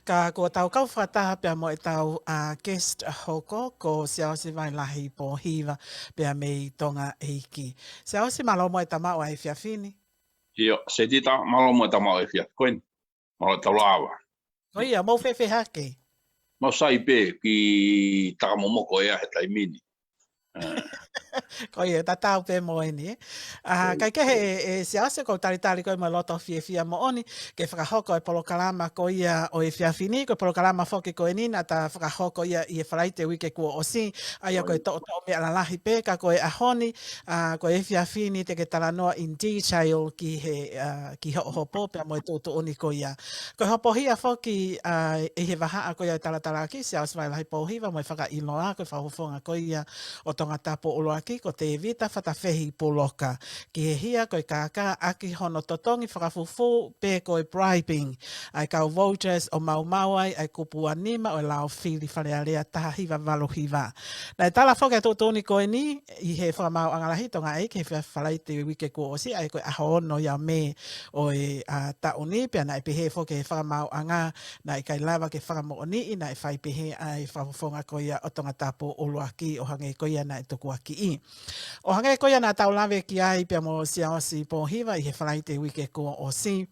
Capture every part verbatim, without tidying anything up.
Ka kuo tau kau fakataha pea mo e tau a guest hoko ko Siaosi Vailahi Pōhiva pea mei Tonga ʻEiki. Siaosi, mālō mo e tamaʻu ʻa e efiafi ni. ʻIo, Setita, mālō mo e tamaʻu ʻa e efiafi ko eni. Mālō e tau lava. Ko ia, mou fēfē hake? Mau sai pē ki takamomoko ia he taimi ni. Ko ia, tatau pē mo eni, ē. A, kaikehe, e, Siaosi, ʻoku ou talitali koe mo e loto fiefia moʻoni ke fakahoko e polokalama ko ia ʻo e efiafi ni, ko e polokalama foki ko eni naʻa ta fakahoko ia ʻi he Falaite uike kuo ʻosi, ʻa ia ko e toʻotoʻo meʻa lalahi pē, ka ko e ʻaho ni, a, ko e efiafi ni te ke talanoa in detail ki he, a, ki hoʻo hopo pea mo e tuʻutuʻuni ko ia. Ko e hopo hia foki, a, ʻi he vahaʻa ko ia ʻo e talatalaaki, Siaosi Vailahi Pōhiva, mo e fakaʻiloa ko e fakafofonga ko ia ʻo Tongatapu ʻUluaki ko Tēvita Fatafehi Puloka. Ki he hia ko e kākā ʻaki hono totongi fakafufū pe ko e bribing ʻa e kau voters ʻo maumau ai ʻa e kupu uanima ʻo e lao fili Fale Alea taha hiva valu hiva. Naʻe tala foki ʻa e tuʻutuʻuni ko eni ʻi he Fakamaauʻanga Lahi ʻo Tonga ʻEiki he Falaite uike kuo ʻosi, ʻa ia ko e ʻaho ono ia ʻo Mē ʻo e, a, taʻu ni, pea naʻe pehē foki ʻe he Fakamaauʻanga naʻe ʻikai lava ke fakamoʻoniʻi naʻe fai pehē ʻa e fakafofonga ko ia ʻo Tongatapu ʻUluaki ʻo hangē ko ia naʻe tukuakiʻi. ʻO hangē ko ia naʻa tau lave ki ai pea mo Siaosi Pōhiva ʻi he Falaite uike kuo ʻosi,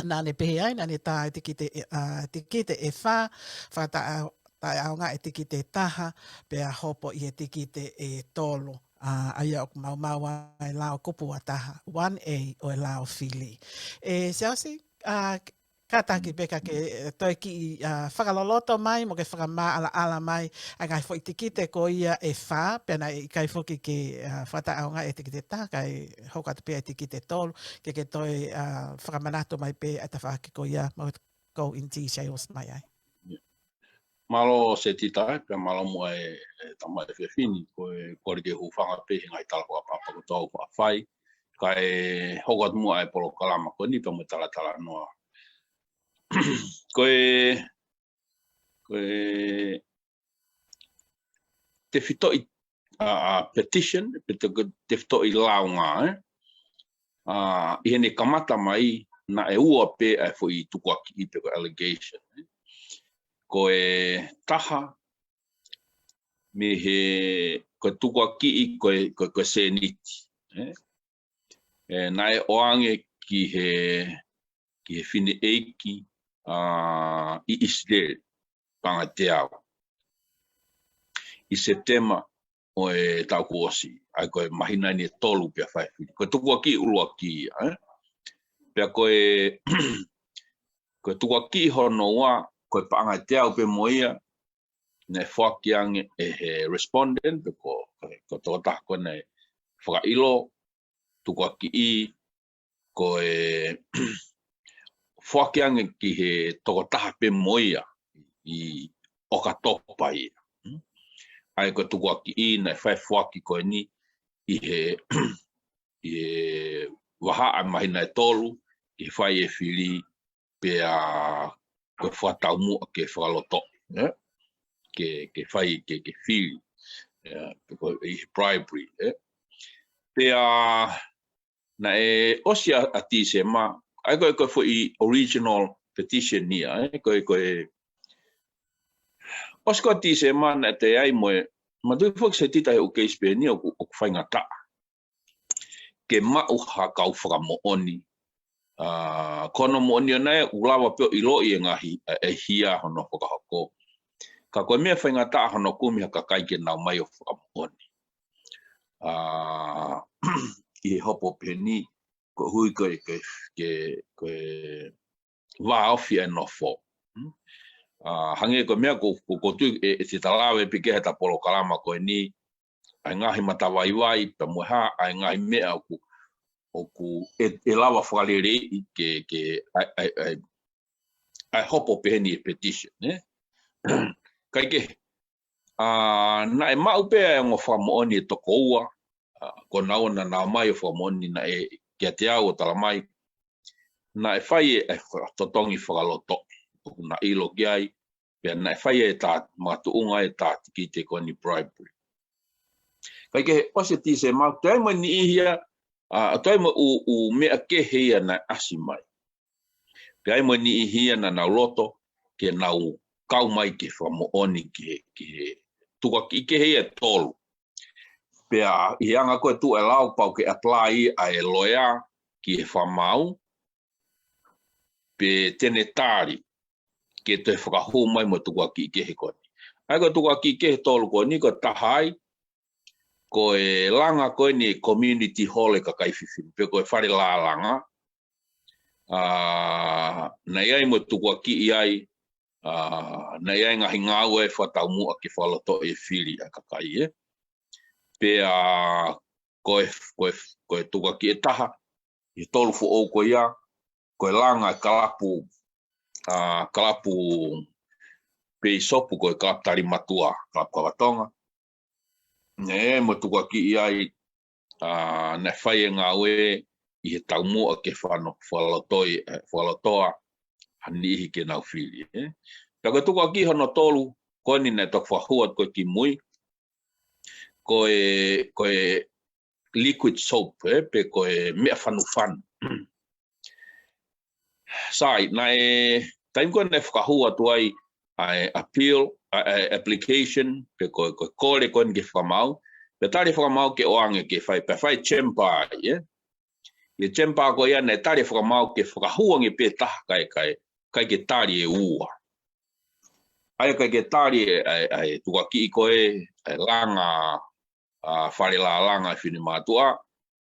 naʻa ne pehē ai naʻa ne tā e tikite, a, tikite ʻe fā, fakataʻe-, taʻeʻaongaʻi e tikite ʻe taha, pea hopo ʻi he tikite ʻe tolu, a, ʻa ia ʻoku maumau ai e lao kupu uataha, one A ʻo e lao fili. ʻE Siaosi, a, kātaki pē ka ke, e, toe kiʻi, a, fakaloloto mai mo ke fakamaʻalaʻala mai ʻa e ngaahi foʻi tikite ko ia ʻe fā, pea naʻe ʻikai foki ke, a, fakataʻeʻaongaʻi e tikite ʻe taha, kae hoko atu pē ʻa e tikite ʻe tolu, ke ke toe, a, fakamanatu mai pē ʻa e tafaʻaki ko ia, mo go in details mai ai. Mālō Setita, pea mālō mo e, e tamaʻu efiafi ni, ko e kole ke u hūfanga pē he ngaahi tala fakatapu kotoa ʻoku faʻa fai, kae hoko atu muʻa e polokalama ko eni pea mo e talatalanoa. Ko e, ko e tefitoʻi, a, a, petition, pe te-, tefitoʻi lāunga, ē. A, ʻi heʻene kamata mai, naʻe ua pē ʻa e foʻi tukuakiʻi pe ko e allegation, ē. Ko e taha, mei he, ko e tukuakiʻi, ko e, ko e, ko e sēniti, ē. Ē, naʻe ʻoange ki he, ki he fineʻeiki, a, ʻi ʻIsileli, paʻanga ʻe teau. ʻI Sepitema ʻo e taʻu kuo ʻosi, ʻa ia ko e māhina eni ʻe tolu pea fai e fili. Ko e tukuakiʻi ʻuluaki ia, ē? Pea ko e, ko e tukuakiʻi hono ua, ko e paʻanga ʻe teau pē mo ia, naʻe foaki ange ʻe he respondent, pe ko, ko, ko e tokotaha ko ē naʻe fakaʻilo, tukuakiʻi, ko e foaki ange ki he tokotaha pē mo ia ʻi ʻOkatopa ia. ʻA ia ko e tukuakiʻi naʻe fai e foaki ko eni ʻi he, ʻi he vahaʻa māhina ʻe tolu, ke fai e fili, pea ko e fakataumuʻa ke fakalotoʻi, ē? Ke, ke fai, ke, ke fili, ē? Pe ko e bribery, ē? Pea naʻe ʻosi ʻa, ʻa Tīsema, ʻa ia ko e, ko e foʻi original petition ia, ē? Ko e, ko e, ʻosi ko ē ʻa Tīsema naʻe toe ʻi ai mo e, manatuʻi foki Setita he ʻū keisi pehē ni ʻoku, ʻoku faingataʻa ke maʻu ha kau fakamoʻoni. A, ko hono moʻoni ʻona ia ʻoku lava pē ʻo ʻiloʻi e ngaahi, e, e hia hono fakahoko. Ka ko e meʻa faingataʻa hono kumi ha kakai ke nau ō mai ʻo fakamoʻoni. A, ʻi he hopo pehē ni, koeʻuhi ko e, ke, ke, ko e vāofi e nofo. Hmm? A, hangē ko e meʻa ko, ko, ko u tui ʻe, ʻe te ta lave pē ki ai he ta polokalama ko eni, ʻa e ngaahi matavaivai, pea mo e hā, ʻa e ngaahi meʻa ʻoku, ʻoku ʻe, ʻe lava fakaleleiʻi ke, ke, ʻa e, ʻa e, ʻa e, ʻa e hopo pehē ni e petition, ē? Kaikehe, a, naʻe maʻu pē ʻa e ongo fakamoʻoni ʻe toko ua, a, ko naua naʻa nau ō mai ʻo fakamoʻoni naʻe kiate au ʻo tala mai, naʻe fai e, e totongi fakalotoʻi, ʻoku na ʻilo ki ai, pea naʻe fai e tā, makatuʻunga e tā tikite ko eni bribery. Kaikehe ʻosi ʻa Tīsema, toe ʻi ai mo e niʻihi ia, a, toe ʻi ai mo e ʻū, ʻū meʻa kehe ia naʻe ʻasi mai. Pea ʻi ai mo e niʻihi ia naʻa nau loto ke nau kau mai ke fakamoʻoni ki he, ki he tukuakiʻi kehe ia ʻe tolu. Pea ʻi he anga ko ē tuʻu e lao pau ke apply ʻa e loea ki he fakamaau, pe te ne tali ke toe fakahū mai mo e tukuakiʻi kehe ko eni. ʻA ia ko e tukuakiʻi kehe ʻe tolu ko eni ko e taha ai, ko e langa ko eni community hall ʻa e kakai fefine, pe ko e fale lālanga. ʻA, naʻe ʻi ai mo e tukuakiʻi ai, ʻa, naʻe ʻi ai ngaahi ngāue fakataumuʻa ke fakalotoʻi e fili ʻa e kakai, ē. Pea ko e, ko e, ko e tukuakiʻi ʻe taha, ʻi he tolu foʻou ko ia, ko e langa e kalapu, ʻa, kalapu pīsopu ko e kalapu talimatua, kalapu kava Tonga. Naʻe ʻi ai mo e tukuakiʻi ai, ʻa, naʻe fai e ngāue ʻi he taumuʻa ke fano-, fakalotoʻi, ē, fakalotoʻa ha niʻihi ke nau fili, ē. Pea ko e tukuakiʻi hono tolu, ko eni naʻe toki fakahū atu ko ē kimui, ko e, ko e liquid soap, ē, pe ko e meʻa fanufanu. Sai, naʻe, taimi ko ē naʻe fakahū atu ai ʻa e appeal, ʻa, ʻa e application, pe ko e, ko e kole ko eni ki he fakamaau, pea tali e fakamaau ke ʻoange ke fai, pea fai e chamber ai, ē. ʻI he chamber ko ia naʻe tali e fakamaau ke fakahū ange pē taha kae, kae, ʻikai ke tali e ua. ʻA ia ʻikai ke tali e, ʻa e, ʻa e tukuakiʻi ko ē, ʻa e langa, ʻa, fale lālanga ʻa e finemātuʻa,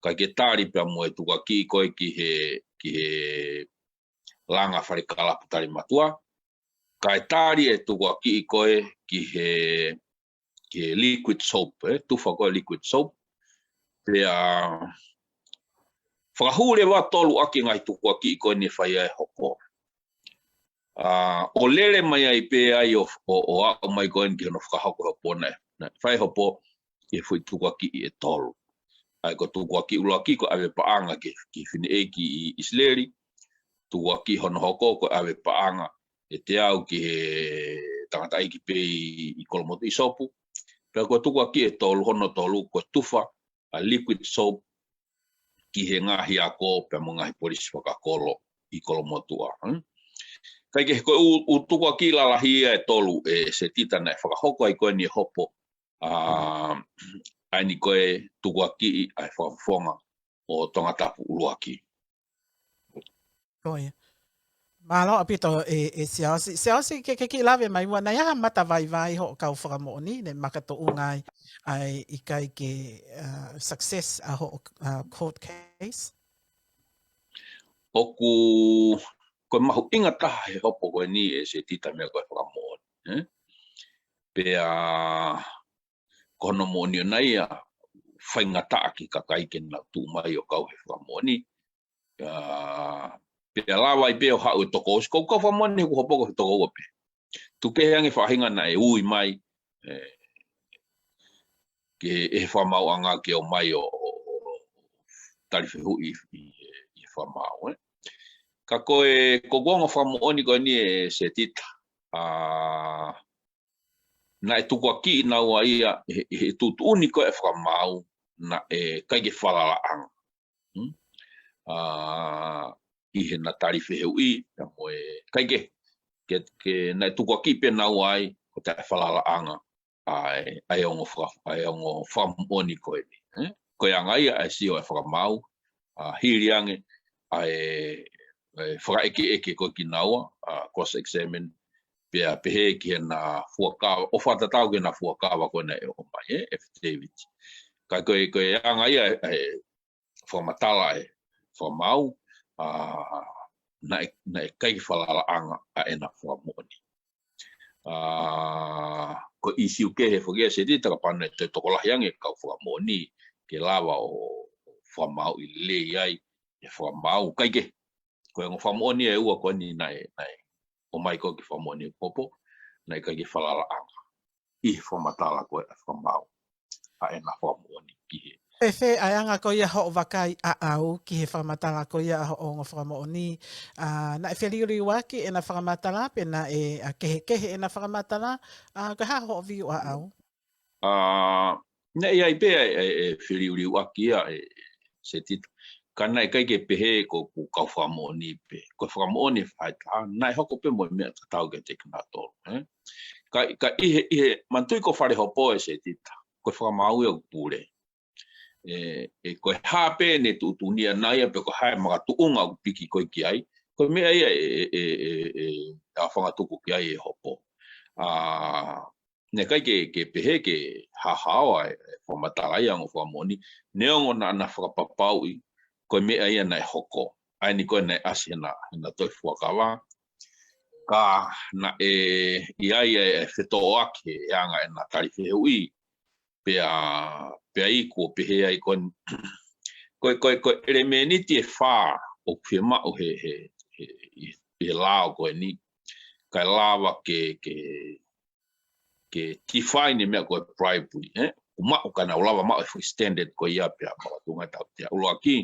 ʻikai ke tali pea mo e tukuakiʻi ko ē ki he, ki he langa fale kalapu talimatua, kae tali e tukuakiʻi ko ē ki he, ki he liquid soap, ē, tufa ko ē liquid soap. Pea fakahū leva ʻe tolu ʻaki e ngaahi tukuakiʻi ko eni ʻe fai ai e hopo. ʻA, ʻo lele mai ai pē ai ʻo, ʻo, ʻo aʻu mai ko eni ki hono fakahoko e hopo naʻe, naʻe fai e hopo ʻi he foʻi tukuakiʻi ʻe tolu. ʻA ia ko e tukuakiʻi ʻuluaki ko e ʻave paʻanga ki he, ki he fineʻeiki ʻi ʻIsileli. Tukuakiʻi hono hoko ko e ʻave paʻanga ʻe teau ki he tangataʻeiki pē ʻi, ʻi Kolomotuʻa ʻi Sopu. Pea ko e tukuakiʻi ʻe tolu, hono tolu, ko e tufa ʻa e liquid soap ki he ngaahi ako pea mo e ngaahi polisi fakakolo ʻi Kolomotuʻa, ē? Kae kehe, ko e ʻū, ʻū tukuakiʻi lalahi ia ʻe tolu ʻe Setita naʻe fakahoko ai ko eni e hopo, ʻa, ʻa eni ko e tukuakiʻi ʻa e fakafofonga ʻo Tongatapu ʻUluaki. Ko ia. Mālō ʻaupito ē, ē Siaosi. Siaosi, ke, ke kiʻi lave mai muʻa, naʻe ʻi ai ha matavaivai hoʻo kau fakamoʻoni, naʻe makatuʻunga ai, ʻa e ʻikai ke, ʻa, success ʻa hoʻo, ʻa, court case? ʻOku, ko e mahuʻinga taha he hopo ko eni ʻe Setita meʻa ko e fakamoʻoni, ē? Pea ko hono moʻoni ʻona ia, faingataʻa ki he kakai ke nau tuʻu mai ʻo kau he fakamoʻoni. ʻA, pea lava ai pē ʻo haʻu e toko ʻosi, ko e kau fakamoʻoni he ʻoku hopo ko e toko ua pē. Tuku kehe ange faʻahinga naʻe ui mai, ē, ke ʻi he fakamaauʻanga ke ō mai ʻo, ʻo, ʻo tali fehuʻi ʻi, ʻi, ʻi he fakamaau, ē. Ka ko e, ko e ongo fakamoʻoni ko eni ʻe Setita, ʻa, naʻe tukuakiʻi naua ia ʻi he, ʻi he tuʻutuʻuni ko ē ʻa e fakamaau naʻe ʻikai ke falalaʻanga. Hmm? ʻA, ʻi heʻena tali fehuʻi, pea mo e ʻikai ke, ke, ke naʻe tukuakiʻi pē naua ai, ko e taʻefalalaʻanga ʻa e, ʻa e ongo faka-, ʻa e ongo fakamoʻoni ko eni, ē? Ko e anga ia ʻa e sio ʻa e fakamaau, ʻa, hili ange ʻa e, ʻa e fakaʻekeʻeke ko ē kinaua, ʻa, cross examine, pea pehē ki heʻena fuakava, ʻo fakatatau ki heʻena fuakava ko ē naʻe ʻomai, ē, affidavit. Ka ko e, ko e anga ia ʻa e fakamatala ʻa e fakamaau, ʻa, naʻe, naʻe ʻikai ke falalaʻanga ʻa ʻena fakamoʻoni. ʻA, ko e ʻīsiu kehe foki ia ʻe Setita, kapau naʻe toe tokolahi ange e kau fakamoʻoni ke lava ʻo fakamaauʻi lelei ai e fakamaau, ʻikai ke, ko e ongo fakamoʻoni ʻe ua ko eni naʻe, naʻe ʻomai ko ē ki he fakamoʻoni ʻoku hopo, naʻe ʻikai ke falalaʻanga ʻi he fakamatala ko ē ʻa e fakamaau ʻa ʻena fakamoʻoni ki he. Fēfē ʻa e anga ko ia hoʻo vakai ʻaʻau ki he fakamatala ko ia ʻa hoʻo ongo fakamoʻoni, ʻa, naʻe feliuliuaki ʻena fakamatala pe naʻe, ʻa, kehekehe ʻena fakamatala, ʻa, ko e hā hoʻo view ʻaʻau? ʻA, naʻe ʻi ai pē ʻa e, ʻa e, ʻa e feliuliuaki ia ʻe, ʻe Setita. Ka naʻe ʻikai ke pehē ko ʻeku kau fakamoʻoni pē. Ko e fakamoʻoni ʻe faʻa taha, naʻe hoko pē mo e meʻa tatau kiate kinautolu, ē? Ka, ka ʻi he, ʻi he manatuʻi ko Falehopo ē Setita, ko e fakamaau ia ʻoku pule. ʻE, ʻe ko e hā pē ʻene tuʻutuʻuni ʻana ia pe ko e hā e makatuʻunga ʻoku piki ko ē ki ai, ko e meʻa ia ʻe, ʻe, ʻe, ʻe, ʻe, ʻe fangatuku ki ai ʻe Hopo. ʻA, naʻe ʻikai ke, ke pehē ke hāhā ʻa e, ʻe fakamatala ia ʻa e ongo fakamoʻoni, neongo naʻa na fakapapauʻi, ko e meʻa ia naʻe hoko. ʻA eni ko ē naʻe ʻasi hena, hena toe fuakava, ka naʻe ʻi ai e, e fetōʻaki he anga ʻena tali fehuʻi, pea, pea iku ʻo pehē ai ko eni, ko e, ko e, ko e ʻelemēniti ʻe fā ʻoku fiemaʻu he, he, he, ʻi, ʻi he lao ko eni. Kae lava ke, ke, ke define e meʻa ko e bribery, ē? ʻOku maʻu ka nau lava maʻu e foʻi standard ko ia pea makatuʻunga tau te ʻuluaki,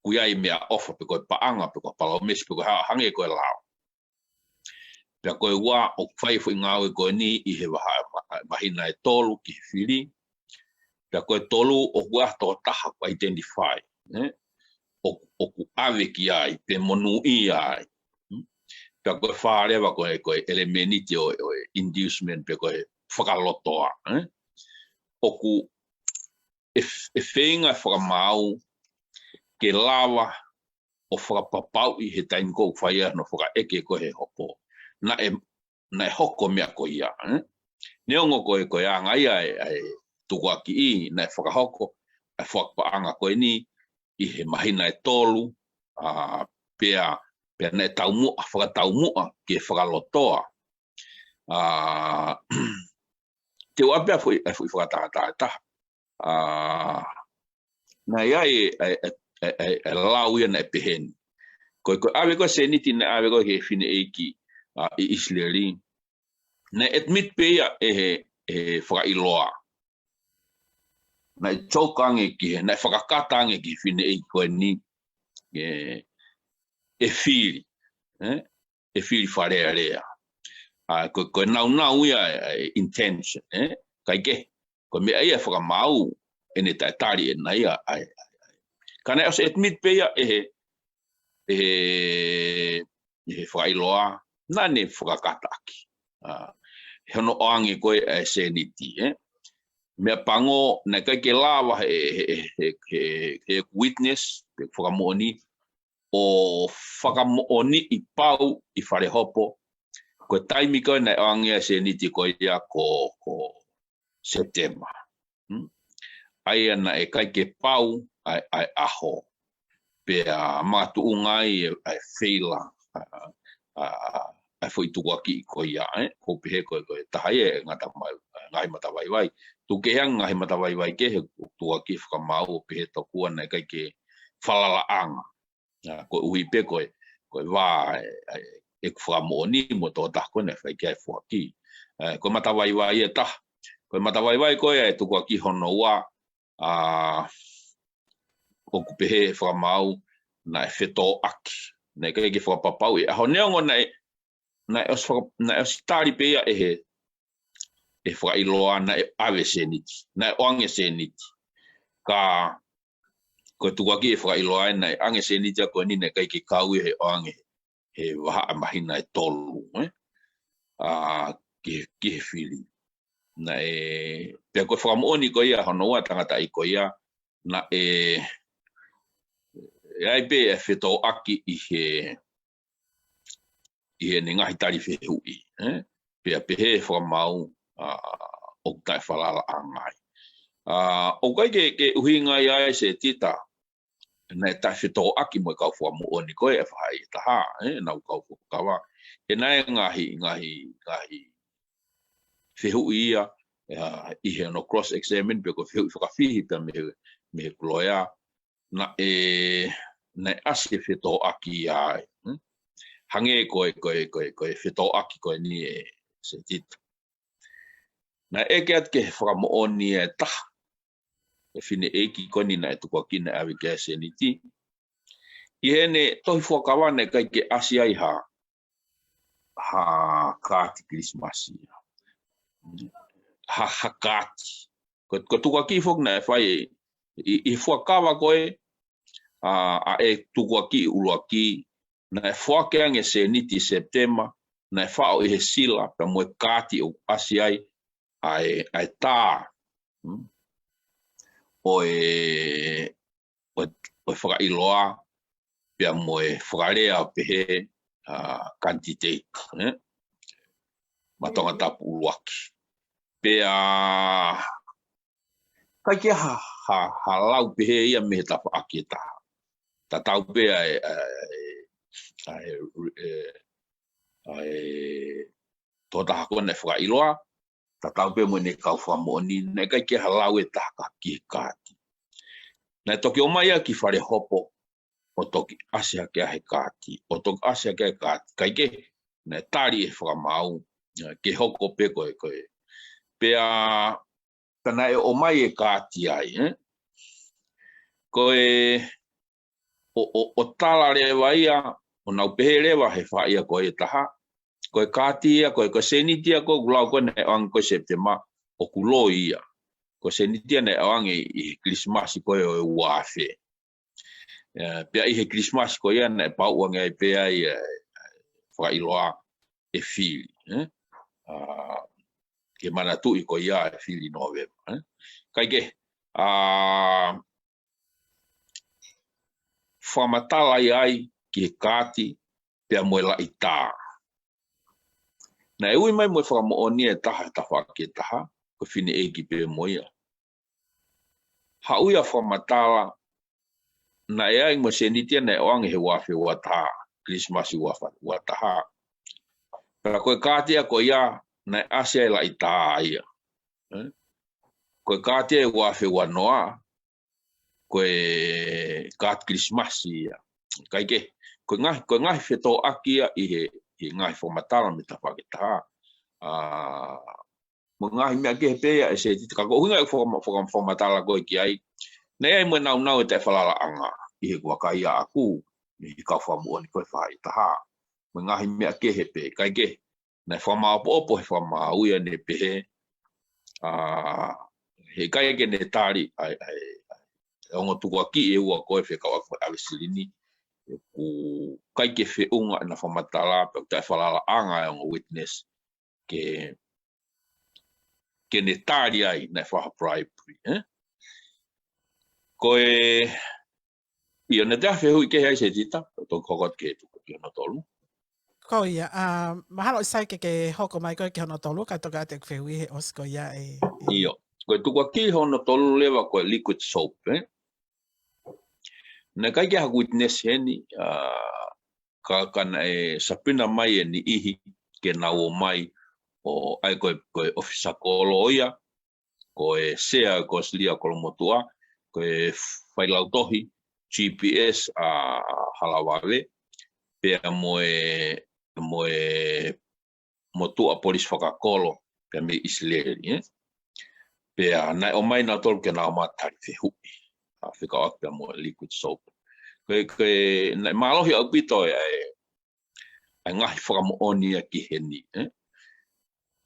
ʻoku ʻi ai e meʻaʻofa pe ko e paʻanga, pe ko e palōmesi, pe ko e hā, hangē ko e lao. Pea ko e ua ʻoku fai e foʻi ngāue ko eni ʻi he vaha, ma-, māhina ʻe tolu ki he fili. Pea ko e tolu ʻoku ʻi ai ha tokotaha ʻoku identify, ē? ʻOku, ʻoku ʻave ki ai, pe monūʻia ai. Pea ko e fā leva ko e, ko e ʻelemēniti ʻo, ʻo e inducement pe ko e fakalotoa, ē? ʻOku ʻe f-, ʻe feinga e fakamaau ke lava ʻo fakapapauʻi he taimi ko ē ʻoku fai ai hono fakaʻeke ko ē ʻe Hopo. Naʻe, naʻe hoko e meʻa ko ia, ē? Neongo ko e, ko e anga ia e, e tukuakiʻi, naʻe fakahoko e fuakava paʻanga ko eni ʻi he māhina ʻe tolu, ʻa, pea, pea naʻe taumuʻa, fakataumuʻa ke fakalotoa. ʻA, te u ʻoatu pē ʻa e foʻi, ʻa e foʻi fakatātā ʻe taha. ʻA, naʻe ʻi ai e, e, e, e, e lau ia naʻe pehē ni. Ko e, ko e ʻave ko ē e sēniti naʻe ʻave ko ē ki he fineʻeiki, ʻa, ʻi ʻIsileli. Naʻe admit pē ia ʻe he, ʻe he fakaʻiloa. Naʻe choke ange ki he, naʻe fakakata ange ki he fineʻeiki ko eni, ē, ʻe fili, ē? ʻE fili Fale Alea. ʻA, ko, ko e nāunau ia e, e intention, ē? Kae kehe, ko e meʻa ia ʻe fakamaau ʻene taʻetali ʻena ia, ʻa, ʻa, ʻa. Ka naʻe ʻosi admit pē ia ʻe he, ʻe he, ʻe he fakaʻiloa, naʻa ne fakakataʻaki. ʻA, he hono ʻoange ko ē e sēniti, ē? Meʻapango, naʻe ʻikai ke lava he, he, he, he, he witness, pe fakamoʻoni, ʻo fakamoʻoniʻi pau ʻi Falehopo, ko e taimi ko ē naʻe ʻoange ai e sēniti ko ia ko, ko September. Hmm? ʻA ia naʻe ʻikai ke pau ʻa e, ʻa e ʻaho. Pea makatuʻunga ai e, ʻa e feila, ʻa, ʻa, ʻa e foʻi tukuakiʻi ko ia, ē? ʻOku ou pehē ko e, ko e taha ia e ngata mai, ngaahi matavaivai. Tuku kehe ange ngaahi matavaivai kehe, tukuakiʻi fakamaau ʻo pehē tokua naʻe ʻikai ke falalaʻanga. ʻA, koeʻuhi pē ko e, ko e vā, ē, ē, ʻeku fakamoʻoni mo e tokotaha ko ē naʻe fai ki ai e foaki. Ē, ko e matavaivai ʻe taha. Ko e matavaivai ko ē ʻa e tukuakiʻi hono ua, ʻa, ʻoku pehē ʻe he fakamaau naʻe fetōʻaki. Naʻe ʻikai ke fakapapauʻi e ʻaho, neongo naʻe, naʻe ʻosi faka-, naʻe ʻosi tali pē ia ʻe he, ʻe he fakaʻiloa naʻe ʻave e sēniti, naʻe ʻoange e sēniti. Ka ko e tukuakiʻi ʻe he fakaʻiloa ē naʻe ʻoange e sēniti ia ko eni naʻe ʻikai ke kau ia he ʻoange he vahaʻa māhina ʻe tolu, ē? ʻA, ki, ki he fili. Naʻe, pea ko e fakamoʻoni ko ia hono ua tangataʻeiki ko ia, naʻe, ʻe ʻi ai pē e fetōʻaki ʻi he, ʻi heʻene ngaahi tali fehuʻi, ē? Pea pehē ʻe he fakamaau, ʻa, ʻoku taʻefalalaʻanga ai. ʻA, ʻoku ʻikai ke, ke ʻuhinga ia ʻe Setita, naʻe taʻefetōʻaki mo e kau fakamoʻoni ko ē ʻe faʻahi ʻe taha, ē? Naʻa nau kau fuakava. He naʻe ngaahi, ngaahi, ngaahi fehuʻi ia, ʻa, ʻi heʻene cross examine pe ko e fehuʻi fakafihi pea mei he, mei he kuloea, naʻe, naʻe ʻasi e fetōʻaki ia ai, hmm? Hangē ko e, ko e, ko e, ko e fetōʻaki ko eni ʻe Setita. Naʻe ʻeke atu ki he fakamoʻoni ʻe taha, e fineʻeiki ko eni naʻe tukuakiʻi naʻe ʻave ki ai e sēniti. ʻI heʻene tohi fuakava naʻe ʻikai ke ʻasi ai ha, ha kaati Kilisimasi. Ha, ha kaati. Ko, ko e tukuakiʻi foki naʻe fai ʻi, ʻi he fuakava ko ē, ʻa, ʻa e tukuakiʻi ʻuluaki, naʻe foaki ange e sēniti ʻi Sepitema, naʻe faʻo ʻi he sila, pea mo e kaati ʻoku ʻasi ai, ʻa e, ʻa e tā. Hmm? ʻO e, ʻo e, ʻo e fakaʻiloa, pea mo e fakalea pehē, ʻa, candidate, eh? Ma Tongatapu ʻuluaki. Pea, ʻikai ke ha, ha, ha lau pehē ia mei he tafaʻaki ʻe taha. Tatau pē ʻa e, ʻa e, ʻa e, ʻa e, ʻa e, tokotaha ko ē naʻe fakaʻiloa, tatau pē mo ʻene kau fakamoʻoni, naʻe ʻikai ke ha lau ʻe taha ki he kaati. Naʻe toki ʻomai ia ki fale hopo, ʻo toki ʻasi hake ʻa e kaati, ʻo toki ʻasi hake ʻa e kaati, ʻikai ke, naʻe tali ʻe he fakamaau, ke hoko pē ko ē, ko ē. Pea, ka naʻe ʻomai e kaati ai, eh? Ko e, ʻo, ʻo, ʻo tala leva ia, ʻo nau pehē leva he faʻahi ko ē ʻe taha. Ko e kaati ia, ko e, ko e sēniti ia, ko ʻeku lau ko ē naʻe ʻoange ko ē Sepitema, ʻoku loi ia. Ko e sēniti ia naʻe ʻoange ʻi he Kilisimasi ko ē ʻo e ua afe. Eh, pea ʻi he Kilisimasi ko ia naʻe pauʻu ange ai pē ai, eh, fakaʻiloa ʻe fili, eh? ʻA, ke manatuʻi ko ia ʻe fili Nōvema, eh? Kae kehe, ʻa, fakamatala ia ai ki he kaati pea mo e laʻitā. Naʻe ui mai mo e fakamoʻoni ʻe taha, tafaʻaki ʻe taha, ko e fineʻeiki pē mo ia. Haʻu ia ʻo fakamatala, naʻe ʻi ai mo e sēniti ia naʻe ʻoange he ua afe ua taha, Kilisimasi ua afe ua taha. Pea ko e kaati ia ko ia, naʻe ʻasi ai e laʻitā ia. Eh? Ko e kaati ia ʻi he ua afe ua noa, ko e kaati Kilisimasi ia. Kae kehe, ko e ngaahi, ko e ngaahi fetōʻaki ia ʻi he, ʻi he ngaahi fakamatala mei he tafaʻaki ʻe taha. ʻA, mo e ngaahi meʻa kehe pē ia ʻe sēniti, ka ko e ʻuhinga ʻeku fakama-, fakama-, fakamatala ko ē ki ai. Naʻe ʻi ai mo e nāunau ʻe taʻefalalaʻanga ʻi heʻeku vakai ʻaʻaku, ʻi he kau fakamoʻoni ko ē faʻahi ʻe taha. Mo e ngaahi meʻa kehe pē, kae kehe, naʻe fakamāʻopoʻopo he fakamaau ia ʻo ne pehē, ʻa, heʻikai ke ne tali ʻa e, ʻa e, ʻa e ongo tukuakiʻi ʻe ua ko ē fekauʻaki mo ʻAvesi Lini, ʻoku ʻikai ke feʻunga ʻena fakamatala, pea ʻoku taʻefalalaʻanga e ongo witness ke, ke ne tali ai naʻe fai ha bribery, eh? Ko e, ʻio, naʻe toe ʻi ai ha fehuʻi kehe ai, Setita, ʻo toki hoko atu ki he tukuakiʻi hono tolu. Ko ia, ʻa, mahalo ʻe sai ke ke hoko mai koe ki hono tolu, kae toki ʻoatu ʻeku fehuʻi he ʻosi ko ia ē, ē. ʻIo, ko e tukuakiʻi hono tolu leva ko e liquid soap, eh? Naʻe ʻikai ke ʻi ai haku witness heni, ʻa, ka, ka naʻe subpoena mai e niʻihi ke nau ō mai ʻo ʻai ko e, ko e ʻōfisa kolo ia, ko e sea ko Silia Kolomotuʻa, ko e failautohi G P S ʻa Halavave, pea mo e, mo e motuʻa polisi fakakolo, pea mei ʻIsileli, eh? Pea naʻe ō mai nautolu ke nau ō mai ʻo tali fehuʻi, ʻa, fekauʻaki pea mo e liquid soap. Ko e, ko e, naʻe mālohi ʻaupito e, e, e ngaahi fakamoʻoni ia ki heni, eh?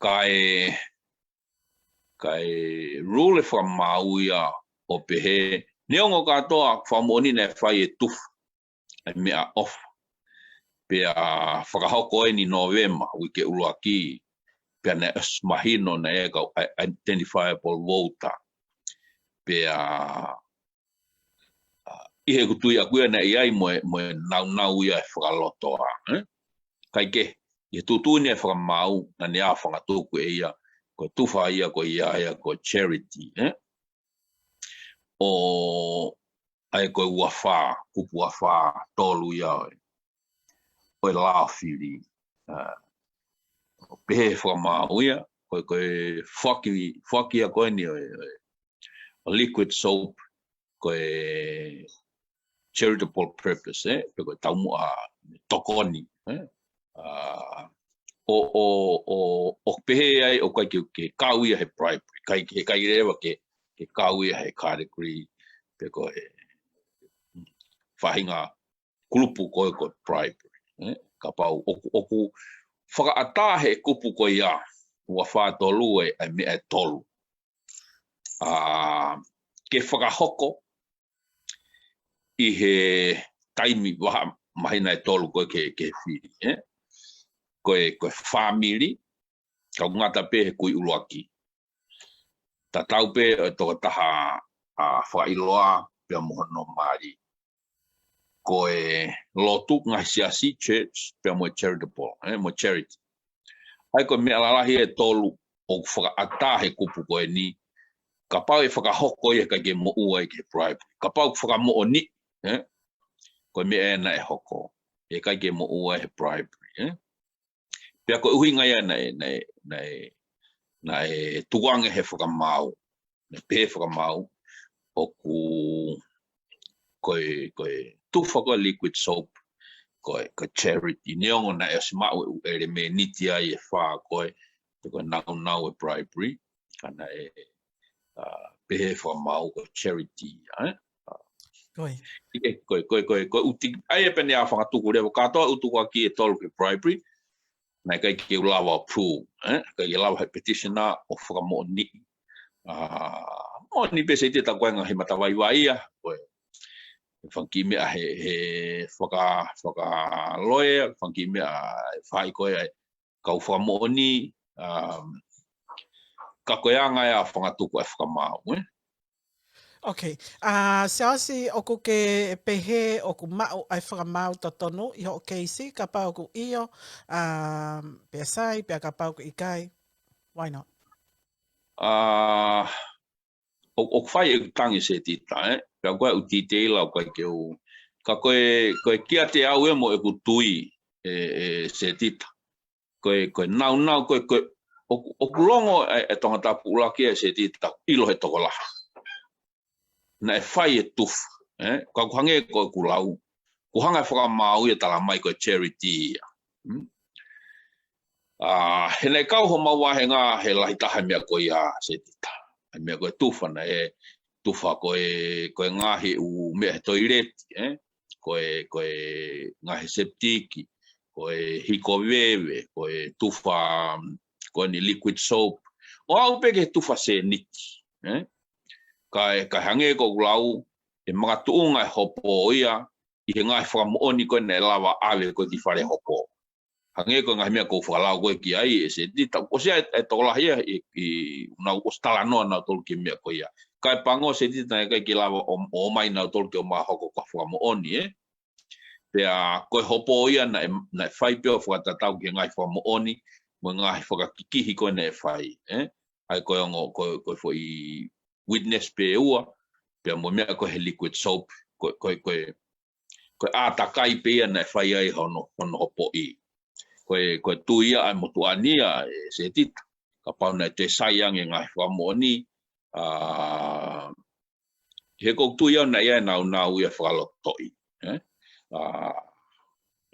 Kae, kae rule e fakamaau ia ʻo pehē, neongo kātoa fakamoʻoni naʻe fai e tufa, e meʻaʻofa. Pea fakahoko eni Nōvema, uike ʻuluaki, pea naʻe ʻosi mahino naʻe kau i-, identifiable voter. Pea, ʻa, ʻi heʻeku tui ʻaʻaku ia naʻe ʻi ai mo e, mo e nāunau ia ʻe fakalotoa, eh? Kae kehe, ʻi he tuʻutuʻuni ʻa e fakamaau, naʻa ne ʻā ʻo fangatuku ʻe ia, ko e tufa ia, ko ia, ia, ko e charity, eh? ʻO ʻai ko e ua fā, kupu ua fā, tolu ia ʻo e, ʻo e lao fili. ʻA, ʻo pehē he fakamaau ia, ko e, ko e foaki, foaki ia ko eni ʻo e, ʻo e, ʻo e liquid soap, ko e charitable purpose, eh? Pe ko e taumuʻa tokoni, eh? ʻA, ʻo, ʻo, ʻo, ʻo pehē ai ʻoku ʻikai ke, ke kau ia he bribery, ʻikai ke, ʻikai leva ke, ke kau ia he category, pe ko e faʻahinga kulupu ko ē ko e bribery, eh? Kapau ʻoku, ʻoku fakaʻatā he kupu ko ia, ua fā tolu e, e meʻa ʻe tolu. ʻA, ke fakahoko, ʻi he taimi vaha māhina ʻe tolu ko ē ki he, ki he fili, ē? Ko e, ko e fāmili, ka ʻoku ngata pē he kui ʻuluaki. Tatau pē ʻa e tokotaha ʻa fakaʻiloa pea mo hono mali. Ko e lotu, ngaahi siasi, church, pea mo e charitable, ē, mo e charity. ʻA ia ko e meʻa lalahi ʻe tolu ʻoku fakaʻatā he kupu ko eni, kapau ʻe fakahoko ia ʻe ʻikai ke moʻua ia ki he bribery. Kapau ʻoku fakamoʻoni, ē? Ko e meʻa ē naʻe hoko, ʻe ʻikai ke moʻua ia he bribery, ē? Pea ko e ʻuhinga ia naʻe, naʻe, naʻe, naʻe tukuange he fakamaau. Naʻe pehē fakamaau, ʻoku, ko e, ko e tufa ko e liquid soap, ko e, ko e charity. Neongo naʻe ʻosi maʻu e ʻū ʻelemēniti ai ʻe fā ko ē, ko e naunau e bribery, ka naʻe, ʻa, pehē fakamaau ko e charity, ē? ʻA, ʻIkai, ko e, ko e, ko e, ko e ʻuti, ʻa ia pē naʻe ʻa fangatuku leva, kātoa ʻutukuaki ʻe tolu ki he bribery, naʻe ʻikai ke u lava ʻo prove, ē? ʻIkai ke lava he petitioner ʻo fakamoʻoniʻi. ʻA, moʻoni pē Setita ko e ngaahi matavaivai ia, ko e, e fanga kiʻi meʻa he, he faka-, fakaloea, fanga kiʻi meʻa ʻe fai ko ē, ʻa e kau fakamoʻoni, um, ka ko e anga ia ʻa fangatuku ʻa e fakamaau, ē? Ok. ʻA, Siaosi, ʻoku ke pehē ʻoku maʻu ʻa e fakamaau totonu ʻi hoʻo keisi, kapau ʻoku ʻio, um, pea sai, pea kapau ʻoku ʻikai, why not? ʻA, ʻo, ʻoku fai ʻeku tangi Setita, ē? Pea ko e ʻū detail ʻoku ʻikai ke u, ka ko e, ko e kiate au ē mo ʻeku tui ē, ē Setita. Ko e, ko e naunau, ko e, ko e, ʻoku, ʻoku longo e, e tangata pulaki ē Setita, ʻilo he tokolahi. Naʻe fai e tufa, ē? Ka ʻoku hangē ko ʻeku lau, ʻoku hanga e fakamaau ia ʻo tala mai ko e charity ia. Hmm? ʻA, he naʻe kau homau vāhenga he lahi taha e meʻa ko ia Setita. E meʻa ko e tufa naʻe tufa ko e, ko e ngaahi ʻū meʻa he toileti, ē? Ko e, ko e ngaahi septic, ko e hiko veve, ko e tufa, ko eni liquid soap. ʻO aʻu pē ki he tufa sēniti, ē? Kae, kae hangē ko ʻeku lau, ʻe makatuʻunga e hopo ia ʻi he ngaahi fakamoʻoni ko ē naʻe lava ʻave ko ē ki fale hopo. Hangē ko e ngaahi meʻa ʻoku ou fakalau ko ē ki ai ē Setita, ʻosi ʻa e, e tokolahi ia ʻi, ʻi, ʻoku nau ʻosi talanoa nautolu ki he meʻa ko ia. Kae pango Setita naʻe ʻikai ke lava ʻo, ʻomai nautolu ke ō mai ʻo hoko ko ha fakamoʻoni, ē? Pea ko e hopo ia naʻe, naʻe fai pē ʻo fakatatau ki he ngaahi fakamoʻoni, mo e ngaahi fakakikihi ko ē naʻe fai, ē? ʻA ia ko e ongo, ko, ko e foʻi witness pē ʻe ua, pea mo e meʻa ko ē he liquid soap, ko, ko, ko e, ko e ʻātakai pē ia naʻe fai ai hono, hono hopoʻi. Ko e, ko e tui ia ʻa e motuʻa ni ia ē Setita, kapau naʻe toe sai ange ngaahi fakamoʻoni, ʻa, he ʻoku ou tui au naʻe ʻi ai e naunau ia fakalotoʻi, ē? ʻA,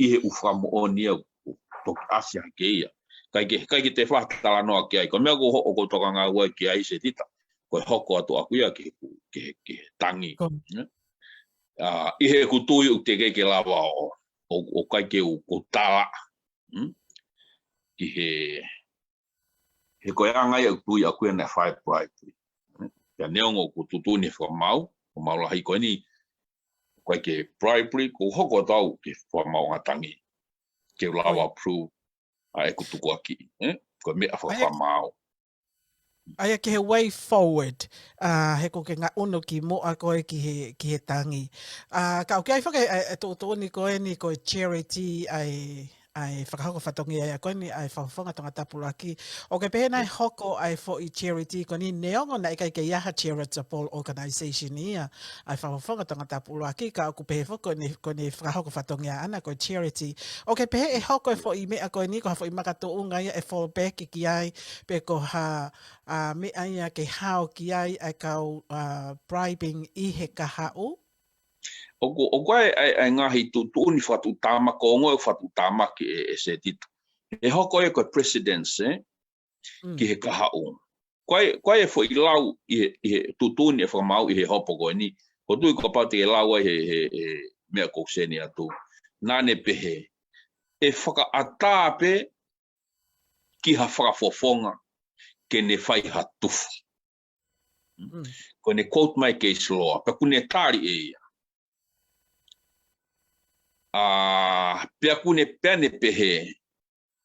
ʻi he ʻū fakamoʻoni ia ʻoku toki ʻasi hake ia. ʻIkai ke, ʻikai ke toe fakatalanoa ki ai. Ko e meʻa ʻoku ou ho-, ʻoku ou tokanga au ai ki ai Setita, ko e hoko atu ʻaʻaku ia ki he, ki he, ki he tangi. Ko. Ē? ʻA, ʻi heʻeku tui ʻoku teʻeki ke lava ʻo, ʻo, ʻo ʻikai ke u, ʻoku ou tala. Hmm? Ki he, he ko e anga ia ʻeku tui ʻaʻaku ia naʻe fai bribery. Pea neongo ʻoku tuʻutuʻuni he fakamaau, fakamaau lahi ko eni, ʻoku ʻikai ke bribery, ʻoku ou hoko atu au ki he fakamaau ʻanga tangi. Ke u lava ʻo prove ʻa ʻeku tukuakiʻi, ē? Ko e meʻa ʻa e fakamaau. ʻA ia ki he way forward, ʻa, he ʻoku ke ngaʻunu ki muʻa ko ē ki he, ki he tangi. ʻA, ka ʻoku ʻi ai foki ʻa e, ʻa e tuʻutuʻuni ko eni ko e charity ʻa e, ʻa e fakahoko fatongia ia ko eni ʻa e Fakafofonga Tongatapu ʻUluaki. ʻOku ke pehē naʻe hoko ʻa e foʻi charity ko eni neongo naʻe ʻikai ke ʻi ai ha charitable organization ia ʻa e Fakafofonga Tongatapu ʻUluaki, ka ʻoku pehē foki ko eni, ko eni fakahoko fatongia ʻana ko e charity. ʻOku ke pehē ʻe hoko e foʻi meʻa ko eni ko ha foʻi makatuʻunga ia ʻe fall back ki ai, pe ko ha, ʻa, meʻa ia ke hao ki ai ʻa e kau, ʻa, bribing ʻi he kahaʻu? ʻOku, ʻoku ʻi ai, ʻi ai, ʻi ai ngaahi tuʻutuʻuni fakatuʻutāmaki, ko e ongo e fakatuʻutāmaki ē, ē Setita. ʻE hoko ia ko e precedence, ē? Mm. Ki he kahaʻu. Ko e, ko e foʻi lau ʻi he, ʻi he tuʻutuʻuni ʻa e fakamaau ʻi he hopo ko eni. ʻOku ou tui kapau te ke lau ai he, he, he meʻa ʻoku ou send atu. Naʻa ne pehē, ʻe fakaʻatā pē ki ha fakafofonga ke ne fai ha tufa. Mm. Ko ʻene quote mai case law, pea ʻoku ne tali ʻe ia. ʻA, pea ʻoku ne pehē, ne pehē,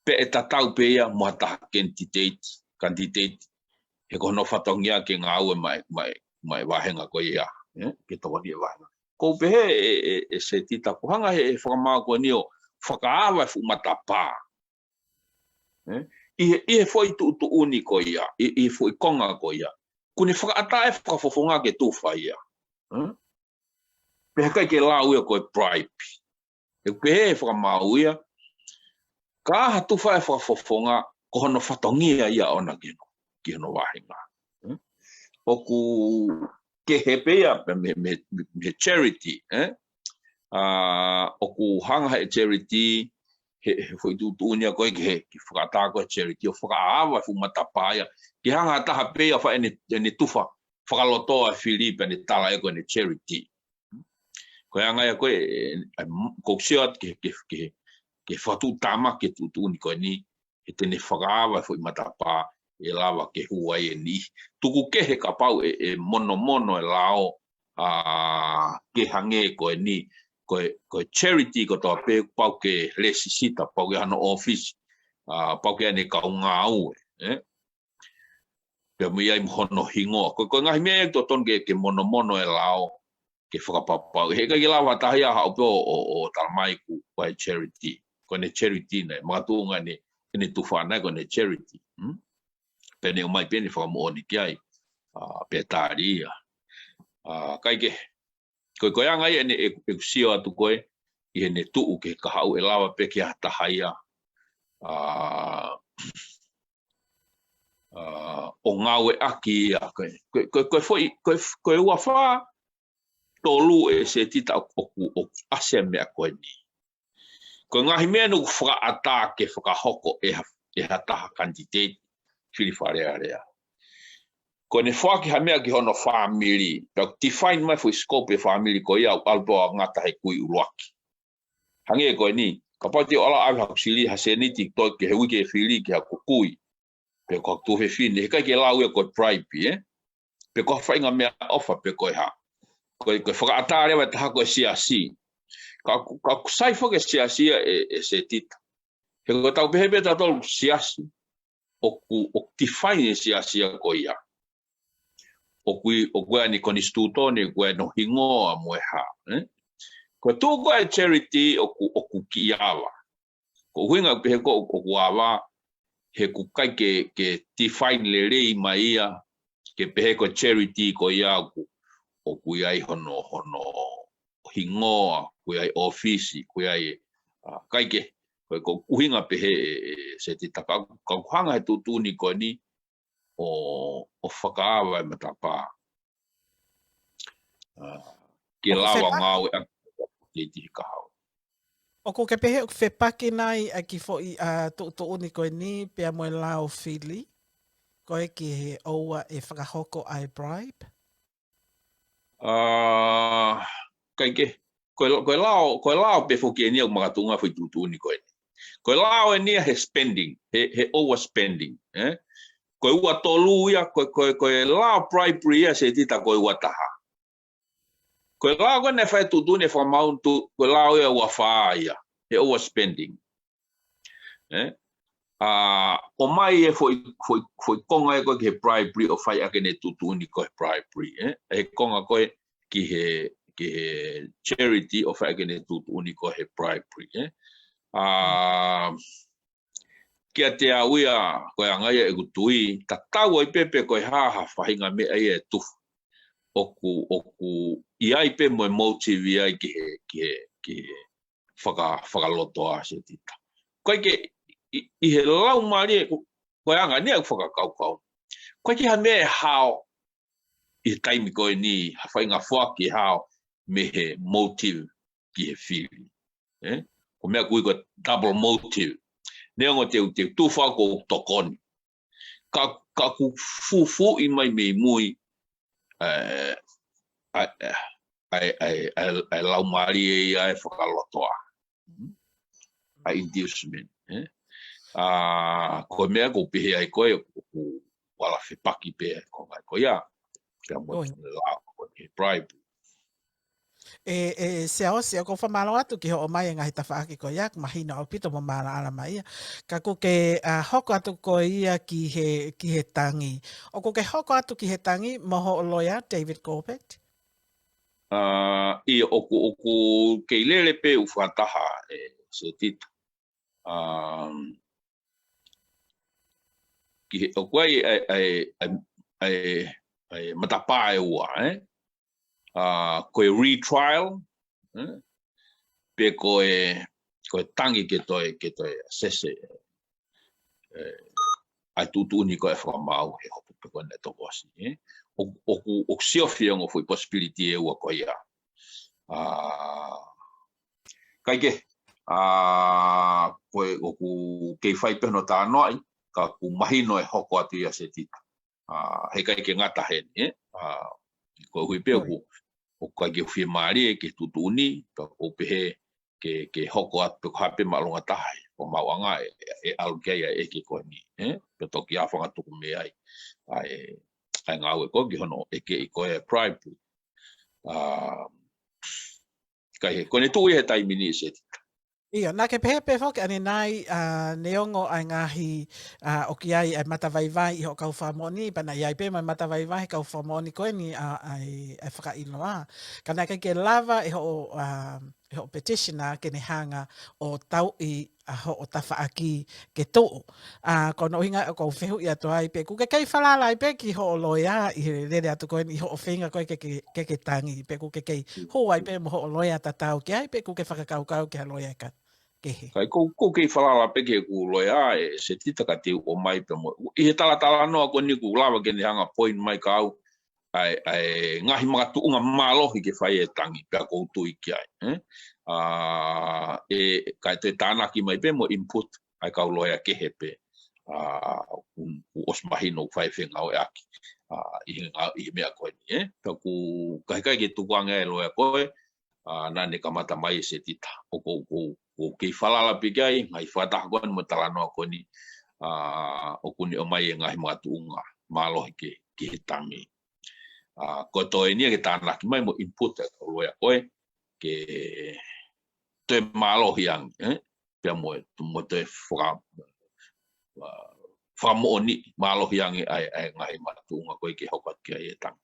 pea ʻe tatau pē ia mo ha taha candidate, candidate, he ko hono fatongia ke ngāue maʻa e, maʻa e, maʻa e vāhenga ko ia, ē? Ke tokoni e vāhenga. ʻOku ou pehē ʻe, ʻe, ʻe Setita ʻoku hanga ʻe he, he fakamaau ko eni ʻo fakaava e fuʻu matapā. Ē? ʻI he, ʻi he foʻi tuʻutuʻuni ko ia, ʻi, ʻi he foʻi konga ko ia. ʻOku ne fakaʻatā e fakafofonga ke tufa ia. Ē? Pea ʻikai ke lau ia ko e bribe. ʻOku pehē ʻe he fakamaau ia, ka ha tufa e fakafofonga, ko hono fatongia ia ʻoʻona ke no, ki hono vāhenga. Ē? ʻOku kehe pē ia, pea mei, mei, mei, mei he charity, ē? ʻA, ʻoku hanga ʻe he charity, he, he foʻi tuʻutuʻuni ia ko ē ke, ke fakaʻatā ko e charity, ʻo fakaava e fuʻu matapā ia, ke hanga ha taha pē ia ʻo fai ʻene, ʻene tufa, fakalotoa e fili pea ne tala ē ko ʻene charity. Ko e anga ia ko ē, ē, ē, ʻoku ou sio atu ke, ke, ke, ke fakatuʻutāmaki e tuʻutuʻuni ko eni, he te ne fakaava e foʻi matapā ʻe lava ke hū ai e niʻihi. Tuku kehe kapau ʻe, ʻe monomono e lao, ʻa, ke hangē ko eni, ko e, ko e charity kotoa pē pau ke lēsisita, pau ke hano ʻōfisi, ʻa, pau ke ʻai ʻene kau ngāue, ē? Pea mo ia ʻi hono hingoa. Ko, ko e ngaahi meʻa ia ʻoku totonu ke, ke monomono e lao, ke fakapapau. He ʻikai ke lava ha taha ia ʻo haʻu pē ʻo, ʻo, ʻo talamai ʻoku, ʻoku ʻi ai e charity. Ko ʻene charity eni, makatuʻunga ʻene, ʻene tufa eni ko ʻene charity. Hmm? Pea ne ʻomai pē ʻene fakamoʻoni ki ai. ʻA, pea tali ia. ʻA, ʻikai ke, ko, ko e anga ia ʻene ʻe, ʻeku sio atu ko ē, ʻi heʻene tuʻu ke kahaʻu ʻe lava pē ke ha taha ia. ʻA, ʻa, ʻo ngāueʻaki ia. Ko e, ko e, ko e, ko e foʻi, ko e, ko e ua fā tolu ʻe Setita ʻoku, ʻoku, ʻoku ʻasi e meʻa ko eni. Ko e ngaahi meʻa ʻoku fakaʻatā ke fakahoko ʻe ha, ʻe ha taha candidate fili Fale Alea. Ko ʻene foaki ha meʻa ki hono fāmili, pea ʻoku define mai foʻi scope e fāmili ko ia ʻoku ʻalu pē ʻo ngata he kui ʻuluaki. Hangē ko eni, kapau te u ʻalu ʻo ʻave haku sili ha sēniti toe ki he uike fili ki haku kui. Pe ko haku tuofefine, he ʻikai ke lau ia ko e bribe, ē? Pe ko ha faʻahinga meʻaʻofa, pe ko e hā. Ko e, ko e fakaʻatā leva ʻe he taha ko e siasi. Ka ʻoku, ka ʻoku sai foki e siasi ia ʻe, ʻe Setita. He ko ʻetau pehē pē ʻe tautolu siasi. ʻOku, ʻoku define e siasi ia ko ia. ʻOku ʻi, ʻoku ʻi ai ʻene konisitūtone, ʻoku ʻi ai hono hingoa mo e hā, ē? Ko e tuʻu ko ē e charity ʻoku, ʻoku kiʻi ava. Ko e ʻuhinga pē he ko, ʻoku ava, he ʻoku ʻikai ke, ke define lelei mai ia, ke pehē ko e charity ko ia ʻoku, ʻoku ʻi ai hono, hono hingoa, ʻoku ʻi ai ʻōfisi, ʻoku ʻi ai, ʻa, ʻikai ke, ko e, ko e ʻuhinga pē he, ʻe, ʻe Setita ka, ka ʻoku hanga he tuʻutuʻuni ko eni, ʻo, ʻo fakaava e matapā. ʻA, ke ʻOku lava fepa- ngāueʻaki ʻa e tihi kahaʻu. ʻOku ke pehē ʻoku fepaki nai ʻa e kiʻi foʻi, ʻa, tuʻutuʻuni ko eni pea mo e lao fili. Ko e ki he ʻoua ʻe fakahoko ʻa e bribe. ʻA, ʻikai ke, ko e, ko e lao, ko e lao pē foki eni ʻoku makatuʻunga foʻi tuʻutuʻuni ko eni. Ko e lao eni ia he spending, he, he overspending, ē? Ko e ua tolu ia, ko e, ko e, ko e lao bribery ia Setita ko e ua taha. Ko e lao ko ē naʻe fai tuʻutuʻuni e fakamaau tu, ko e lao ia ua fā ia, he overspending. Ē? ʻA, ʻomai e foʻi, foʻi, foʻi konga ē ko ē ki he bribery ʻo fai ʻaki ʻene tuʻutuʻuni ko e bribery, ē? He konga ko ē ki he, ki he charity ʻo fai ʻaki ʻene tuʻutuʻuni ko e bribery, ē? ʻA, kiate au ia, ko e anga ia ʻeku tui, tatau ai pē pe ko e hā ha faʻahinga meʻa ia ʻe tufa. ʻOku, ʻoku ʻi ai pē mo e motive ia ki he, ki he, ki he faka-, fakalotoa Setita. ʻIkai ke, ʻi, ʻi he laumālie, ko, ko e anga eni ʻeku fakakaukau. ʻIkai ke ha meʻa ʻe hao, ʻi he taimi ko eni, ha faʻahinga foaki ʻe hao, mei he motive ki he fili. Ē? Ko e meʻa ʻoku ui ko e double motive. Neongo te u, te u tufa ʻoku ou tokoni. Ka, ka ʻoku fufuuʻi mai mei mui, ē, ʻa e, ʻa e, ʻa e, ʻa e, ʻa e laumālie ia ʻe fakalotoa. ʻA e inducement, ē? ʻA, ko e meʻa ʻoku ou pehē ai ko ē, ʻoku vala fepaki pē ko e konga ko ia. Pea mo e lao ko e bribe. ʻE, ʻe Siaosi, ʻoku ou fakamālō atu ki hoʻo ʻomai e ngaahi tafaʻaki ko ia, ʻoku mahino ʻaupito mo maʻalaʻala mai ia. Ka ʻoku ke, ʻa, hoko atu ko ia ki he, ki he tangi. ʻOku ke hoko atu ki he tangi mo hoʻo loea, David Corbett? ʻA, ʻio, ʻoku, ʻoku kei lele pē ʻeku fakataha, ʻe Setita. Um, ki he, ʻoku ʻi ai ʻa e, ʻa e, ʻa e, ʻa e, ʻa e matapā ʻe ua, ē? ʻA, ko e retrial, ē? Pe ko e, ko e tangi ke toe, ke toe sese, ē? ʻA e tuʻutuʻuni ko e fakamaau he hopo pe ko e ne tokosi, ē? ʻO, ʻoku, ʻoku siofi e ongo foʻi possibility ʻe ua ko ia. ʻA, kae kehe, ʻa, ko e, ʻoku kei fai pē hono talanoaʻi, ka ʻoku mahino e hoko atu ia Setita. ʻA, heʻikai ke ngata heni, ē? ʻA, koeʻuhi pē ʻoku, ʻoku ʻikai ke u fiemālie ke tuʻutuʻuni, ka ʻoku ou pehē ke, ke hoko atu pe ko ha pē māʻolunga taha, ʻo maʻuʻanga ʻe, ʻe ʻalu ki ai ʻa e ʻeke ko eni, ē? Pe toki ʻafanga tuku mei ai, ʻa e, ʻa e ngāue ko ē ki hono ʻekeʻi ko e bribe. ʻA, kae kehe, ko ʻene tuʻu ia he taimi ni Setita. ʻIo, naʻa ke pehē pē foki ʻanenai, ʻa, neongo ʻa e ngaahi, ʻa, ʻoku ʻi ai ʻa e matavaivai ʻi hoʻo kau fakamoʻoni, pea naʻe ʻi ai pē mo e matavaivai he kau fakamoʻoni ko eni, ʻa, ʻa e, ʻa e fakaʻiloa. Ka naʻe ʻikai ke lava ʻe hoʻo, ʻa, ʻe hoʻo petitioner ke ne hanga ʻo tauʻi ʻa hoʻo tafaʻaki ke tuʻu. ʻA, ko hono ʻuhinga ʻoku ou fehuʻi atu ai pe ʻoku ke kei falala ai pē ki hoʻo loea ʻi he lele atu ko eni ʻi hoʻo feinga ko ē ke, ke, ke, ke tangi, pe ʻoku ke kei hū ai pē mo hoʻo loea tatau ki ai, pe ʻoku ke fakakaukau ki ha loea ka kehe. Kae ʻoku, ʻoku ou kei falala pē ki heʻeku loea ʻe Setita ka te u ʻomai pē mo, ʻi he talatalanoa ko eni ʻoku lava ke ne hanga point mai kia au ʻa e, ʻa e ngaahi makatuʻunga mālohi ke fai e tangi pea ʻoku ou tui ki ai, ē? ʻA, ʻe, kae toe tānaki mai pē mo input ʻa e kau loea kehe pē, ʻa, ʻoku, ʻoku ʻosi mahino ʻoku fai fengāueʻaki, ʻa, ʻi he ngā-, ʻi he meʻa ko eni, ē? Pea ʻoku, kae ʻikai ke tukuange ʻa e loea ko ē, ʻa, naʻa ne kamata mai ʻe Setita. ʻOku, ʻoku, ʻoku ou kei falala pē ki ai, ngaahi fakataha ko eni mo e talanoa ko eni, ʻa, ʻoku ne ʻomai e ngaahi makatuʻunga mālohi ke, ki he tangi. ʻA, ko e toe eni ia ke tānaki mai mo input ʻa e kau loea ko ē, ke toe mālohi ange, ē? Pea mo e, mo e toe faka-, ʻa, fakamoʻoni mālohi ange ʻa e, ʻa e ngaahi makatuʻunga ko ē ke hoko atu ki ai e tangi.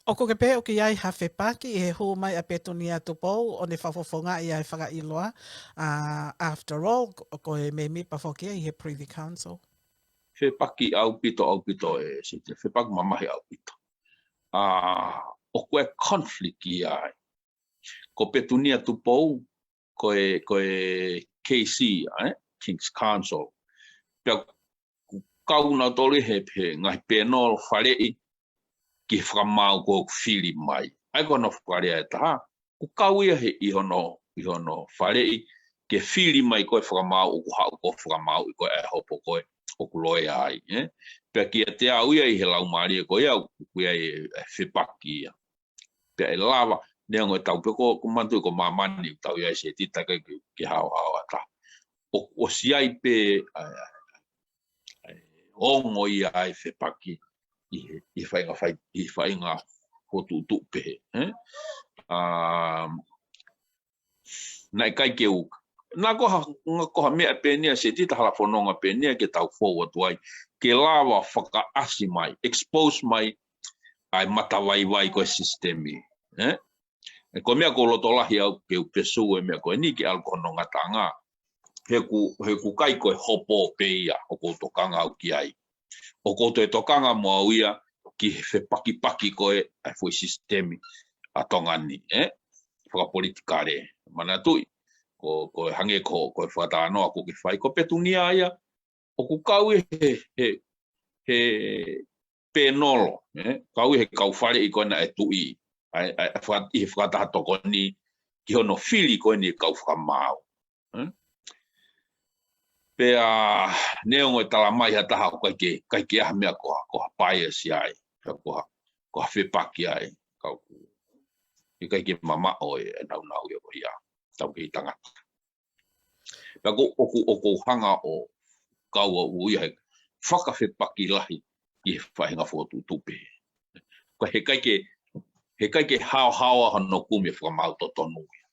ʻOku ke pehē ʻoku ʻi ai ha fepaki ʻi he hū mai ʻa Petunia Tupou ʻo ne fakafofongaʻi ʻa e fakaʻiloa, ʻa, after all, ko e mēmipa foki ia ʻi he Privy Council? Fepaki ʻaupito, ʻaupito ʻe Setita, fepaki mamahi ʻaupito. ʻA, ʻoku ʻi ai e conflict ʻi ai. Ko Petunia Tupou, ko e, ko e K C, ē? King's Counsel. Pea ʻoku kau nautolu he, he ngaahi panel faleʻi ki he fakamaau ko ē ʻoku fili mai. ʻA ia ko hono fakalea ʻe taha, ʻoku kau ia he ʻi hono, ʻi hono faleʻi ke fili mai ko e fakamaau ʻoku haʻu ko e fakamaau ʻi ko e hopo ko ē ʻoku loea ai, ē? Pea kiate au ia ʻi he laumālie ko ia ʻoku ʻi ai e, e fepaki ia. Pea ʻe lava, neongo ʻetau pē ko, ko māmani ʻoku tau ʻi ai Setita kae ʻikai ke, ke haohaoa taha. ʻOku ʻosi ʻi ai pē, ʻa, ʻa, ʻa e ongo ia ʻa e fepaki ʻi he, ʻi he faʻahinga fai-, ʻi he faʻahinga fokotuʻutuʻu pehē, ē? ʻA, naʻe ʻikai ke u. Naʻa ko ha, naʻa ko ha meʻa pē eni ia Setita, hala fononga pē eni ia ke tau fou atu ai, ke lava fakaʻasi mai, expose mai ʻa e matavaivai ko e sisitemi, ē? ʻE ko e meʻa ʻoku ou loto lahi au ke u pursue e meʻa ko eni ke ʻalu ki hono ngataʻanga. He ʻoku, he ʻoku ʻikai ko e hopo pē ia ʻoku ou tokanga au ki ai. ʻOku ou toe tokanga mo au ia ki he fepakipaki ko ē ʻa e foʻi sisitemi ʻa Tonga ni, ē? Fakapolitikale. Manatuʻi, ko, ko e hangē ko, ko e fakatalanoa ʻoku ke fai, ko Petunia ia, ʻoku kau ia he, he, he panel, ē? Kau ia he kau faleʻi ko ē naʻe tuʻi, ʻa e, ʻa e, ʻa e faka-, ʻi he fakataha tokoni ki hono fili ko eni e kau fakamaau. Ē? Pea neongo e tala mai ha taha ʻoku ʻikai ke, ʻikai ke ʻi ai ha meʻa ko ha, ko ha bias ai, pe ko ha, ko ha fepaki ai, ka ʻoku ʻikai ke mamaʻo e nāunau ia ko ia, tau kei tangata. Pea ʻoku, ʻoku, ʻoku ou hanga ʻo kau au ia he fakafepaki lahi ʻi he faʻahinga fokotuʻutuʻu pehē. Ko e heʻikai ke, He ʻikai ke haohaoa hono kumi e fakamaau totonu ia.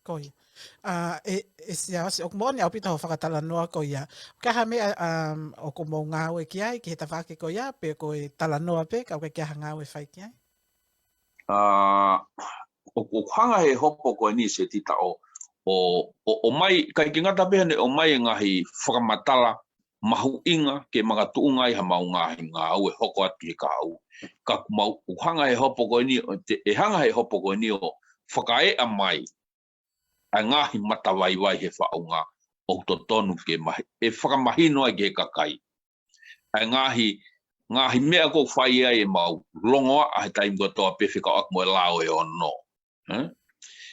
Ko ia. ʻA, ʻe, ʻe Siaosi, ʻoku moʻoni ʻaupito hoʻo fakatalanoa ko ia. Ko e hā e meʻa, um, ʻoku mou ngāue ki ai, ki he tafaʻaki ko ia, pe ko e talanoa pē, ka ʻoku ʻikai ke ʻi ai ha ngāue ʻe fai ki ai? ʻA, ʻoku, ʻoku hanga he hopo ko eni Setita ʻo, ʻo, ʻo, ʻomai, ʻikai ke ngata pē heʻene ʻomai e ngaahi fakamatala mahuʻinga ke makatuʻunga ai haʻamau ngaahi ngāue hoko atu ki he kahaʻu. Ka ʻoku mau, ʻoku hanga he hopo ko eni, ʻo te, ʻe hanga he hopo ko eni ʻo fakaeʻa mai ʻa e ngaahi matavaivai he faʻunga ʻoku totonu ke mahi-, ʻe fakamahino ai ki he kakai ʻa e ngaahi, ngaahi meʻa ʻoku fai ai ʻemau longoaʻa he taimi kotoa pē fekauʻaki mo e lao ʻe ono. Ē?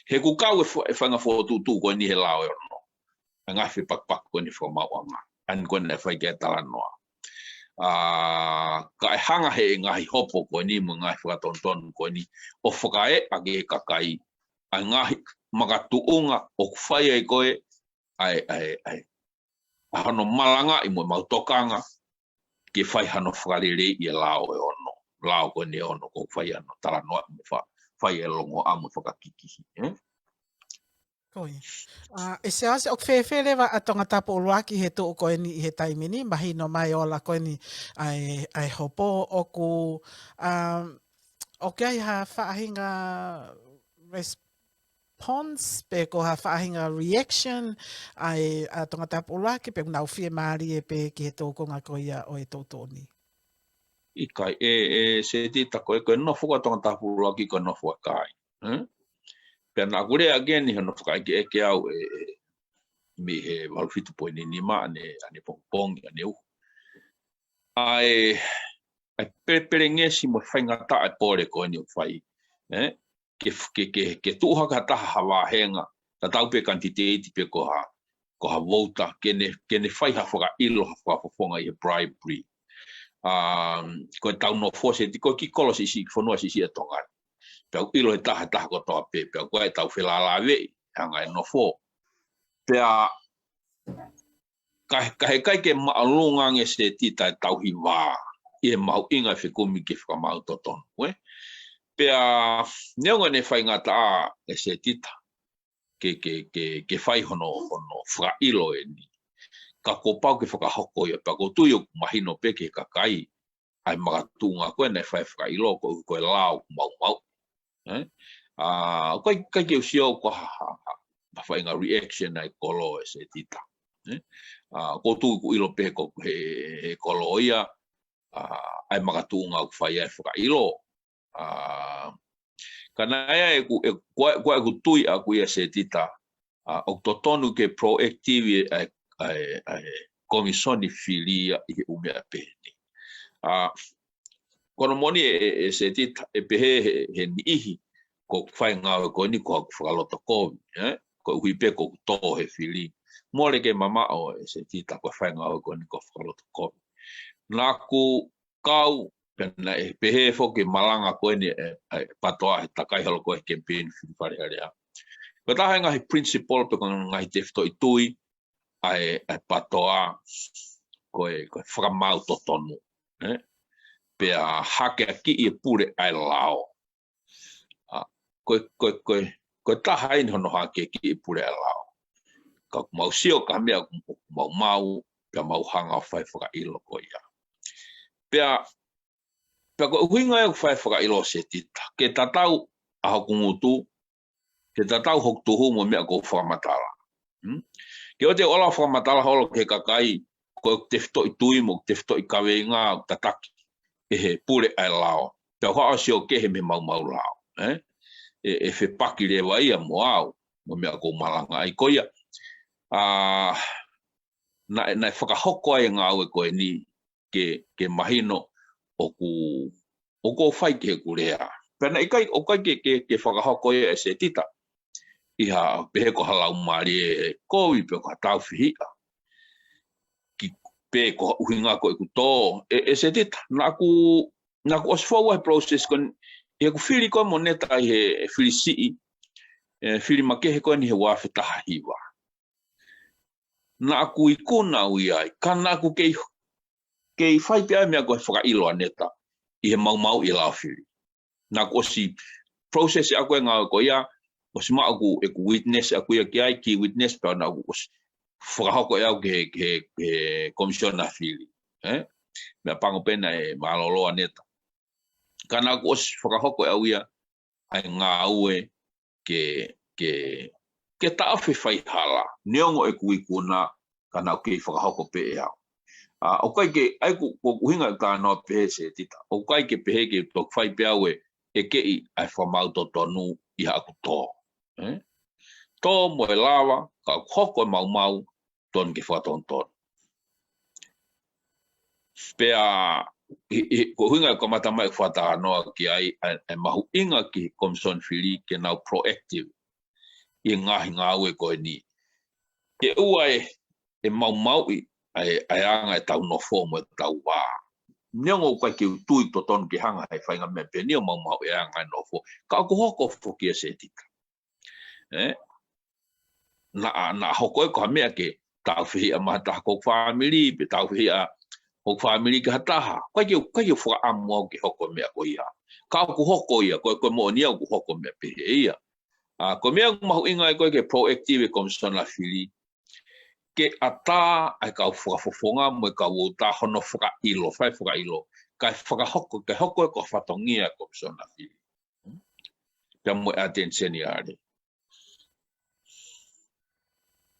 He ʻoku kau e fo-, e faʻahinga fokotuʻutuʻu ko eni he lao ʻe ono ʻa e ngaahi fepakipaki ko eni fakamaauʻanga. ʻA eni ko eni ʻe fai ki ai e talanoa. ʻA, ka ʻe hanga he ngaahi hopo ko eni mo e ngaahi fakatonutonu ko eni ʻo fakaeʻa ki he kakai ʻa e ngaahi makatuʻunga ʻoku fai ai ko ē ʻa e, ʻa e, ʻa e, ʻa hono malangaʻi mo ʻemau tokanga ke fai hano fakaleleiʻi e lao ʻe ono. Lao ko eni ʻe ono ʻoku fai hano talanoa mo fa-, fai e longoaʻa mo fakakikihi. Ē? Ko ia. ʻA, ʻe Siaosi, ʻoku fēfē leva ʻa Tongatapu ʻUluaki he tuʻu ko eni ʻi he taimi ni, mahino mai ʻoku ola ko eni ʻa e, ʻa e hopo ʻoku, ʻa, ʻoku ʻi ai ha faʻahinga response, pe ko ha faʻahinga reaction ʻa e, ʻa Tongatapu ʻUluaki, pe ʻoku nau fiemālie pē ki he tokanga ko ia ʻo e tuʻutuʻuni? ʻIkai, ʻe, ʻe Setita, ko e, ko e nofo ko ē ʻa Tongatapu ʻUluaki ko e nofo ʻikai. Ē? Pea naʻa ku lea again ʻi hono fakaʻekeʻeke au ʻe, ʻe, mei he valu fitu poini nima ʻanepongipongi, ʻaneuhu. ʻA e, ʻa e pelepelengesi mo e faingataʻa e pole ko eni ʻoku fai. Ē? Ke, ke, ke, ke tuʻu hake ha taha ha vāhenga, tatau pē kanititeiti pe ko ha, ko ha vouti, ke ne, ke ne fai ha fakaʻilo, ha fakafofonga ʻi he bribery. Um, ko ʻetau nofo Setita, ko e kiʻi kolo siʻisiʻi, kiʻi fonua siʻisiʻi ʻa Tonga ni. Pea ʻoku ʻilo he taha, taha kotoa pē, pea ko ʻetau felālāveʻi, hanga e nofo. Pea, ka, ka heʻikai ke māʻolunga ange Setita e tauhi vā, ʻi he mahuʻinga e fekumi ki he fakamaau totonu, ē? Pea, neongo ʻene faingataʻa ʻe Setita ke, ke, ke, ke fai hono, hono fakaʻilo eni. Ka kuo pau ke fakahoko ia, pea ʻoku ou tui ʻoku mahino pē ki he kakai ʻa e makatuʻunga ko ē naʻe fai e fakaʻilo ko, ko e lao ʻoku maumauʻi. Ē? ʻA, ʻoku ʻikai, ʻikai ke u sio ko ha, ha, ha, ha faʻahinga reaction ʻa e kolo ʻe Setita. Ē? ʻA, ʻoku ou tui ʻoku ʻilo pē ko, he, he kolo ia, ʻa, ʻa e makatuʻunga ʻoku fai ai e fakaʻilo. ʻA, ka naʻe ʻi ai ʻeku, ʻe, ko e, ko e ʻeku tui ʻaʻaku ia Setita, ʻa, ʻoku totonu ke proactive ʻa e, ʻa e, ʻa e komisoni fili ia ʻi he ʻū meʻa pehē ni. ʻA, ko hono moʻoni ʻe, ʻe, ʻe Setita, ʻe pehē he, he niʻihi, ko ʻeku fai e ngāue ko eni ko haʻaku fakalotokovi, ē? Koeʻuhi pē ko ʻeku tō he fili. Mole ke mamaʻo ʻe Setita ko e fai e ngāue ko eni ko e fakalotokovi. Naʻa ku kau, pea naʻe pehē foki e malanga ko eni ʻe, ʻe, ʻe PATOA he takai holo ko ē he kemipeini fili Fale Alea. Ko e taha e ngaahi principle pe ko e ngaahi tefitoʻi tui ʻa e, ʻa e PATOA ko e, ko e fakamaau totonu. Ē? Pea hakeakiʻi e pule ʻa e lao. ʻA, ko e, ko e, ko e, ko e taha eni hono hakeakiʻi e pule ʻa e lao. Ka ʻoku mau sio ki ha meʻa ʻoku mau maʻu, pea mau hanga ʻo fai e fakaʻilo ko ia. Pea, pea ko e ʻuhinga ia ʻoku fai e fakaʻilo Setita. Ke tatau ʻa hoku ngutu, ke tatau hoku tuhu mo e meʻa ʻoku ou fakamatala. Hmm? Ke ʻoua te u ʻalu ʻo fakamatala holo ki he kakai, ko e tefitoʻi tui mo e tefitoʻi kaveinga ʻoku tataki ʻe he pule ʻa e lao. Pea u haʻu ʻo sio kehe mei he maumau lao. Ē? ʻE, ʻe fepaki leva ia mo au, mo e meʻa ʻoku ou malangaʻi ko ia. ʻA, naʻe, naʻe fakahoko ai e ngāue ko eni ke, ke mahino ʻoku, ʻoku ou fai ki heʻeku lea. Pea naʻe ʻikai, ʻoku ʻikai ke, ke, ke fakahoko ia ʻe Setita ʻi ha pehē ko ha laumālie kovi pe ko ha tāufihiʻa. Ki, pe ko ha ʻuhinga ko ʻeku tō. ʻE, ʻe Setita, naʻa ku, naʻa ku ʻosi fou he process ko eni, ʻi heʻeku fili ko ē mo Neta ʻi he fili siʻi, ʻe, fili makehe ko eni he ua afe taha hiva. Naʻa ku ikuna au ʻi ai, ka naʻa ku kei, kei fai pē ʻa e meʻa ko e fakaʻilo ʻa Neta. ʻi he maumauʻi e lao fili. Naʻá ku ʻosi process ʻaʻaku e ngāue ko ia, ʻosi maʻu ʻeku witness ʻaʻaku ia ki ai, key witness, pea naʻá ku ʻosi fakahoko ʻe au ki he, ki he, ki he komisiona fili. Eh? Meʻapango pē naʻe mālōlō ʻa Neta. Ka naʻá ku ʻosi fakahoko ʻe au ia, ʻa e ngāue ke, ke, ke taʻofi faihala, neongo ʻeku ikuna, ka naʻá ku kei fakahoko pē ʻe au. ʻA, ʻoku ʻikai ke, ʻa ia ko, ko e ʻuhinga ʻeku talanoa pehē Setita. ʻOku ʻikai ke pehē ke toki fai pē au e, ʻekeʻi ʻa e fakamaau totonu ʻi haʻaku tō. Eh? Tō mo e lava, ka ʻoku hoko e maumau, tonu ke fakatonutonu. Pea, i, i, ko e ʻuhinga ʻeku kamata mai ʻeku fakatalanoa ki ai, ʻa e, ʻa e mahuʻinga ki he komisoni fili ke nau proactive ʻi he ngaahi ngāue ko eni. Ke ʻoua ʻe, ʻe maumauʻi ʻa e, ʻa e anga ʻetau nofo mo ʻetau vā. Neongo ʻoku ʻikai ke u tui totonu ke hanga ʻe he faʻahinga meʻa pehē ni ʻo maumauʻi e anga e nofo. Ka ʻoku hoko foki ia Setita. Eh? Naʻa, naʻa hoko ia ko ha meʻa ke tāufehiʻa maʻa ha taha ʻoku fāmili, pe tāufehiʻa ʻoku fāmili ki ha taha. ʻOku ʻikai ke, ʻoku ʻikai ke u fakaʻamu au ke hoko e meʻa ko ia. Ka ʻoku hoko ia, ko e, ko e moʻoni ia ʻoku hoko e meʻa pehē ia. ʻA, ko e meʻa ʻoku mahuʻinga ai ko ē ke proactive e komisona fili. Ke ʻatā ʻa e kau fakafofonga mo e kau uouta hono fakaʻilo, fai fakaʻilo. Kae fakahoko, kae hoko e ko e fatongia e komisona fili. Pea mo e ʻAteni Seniale.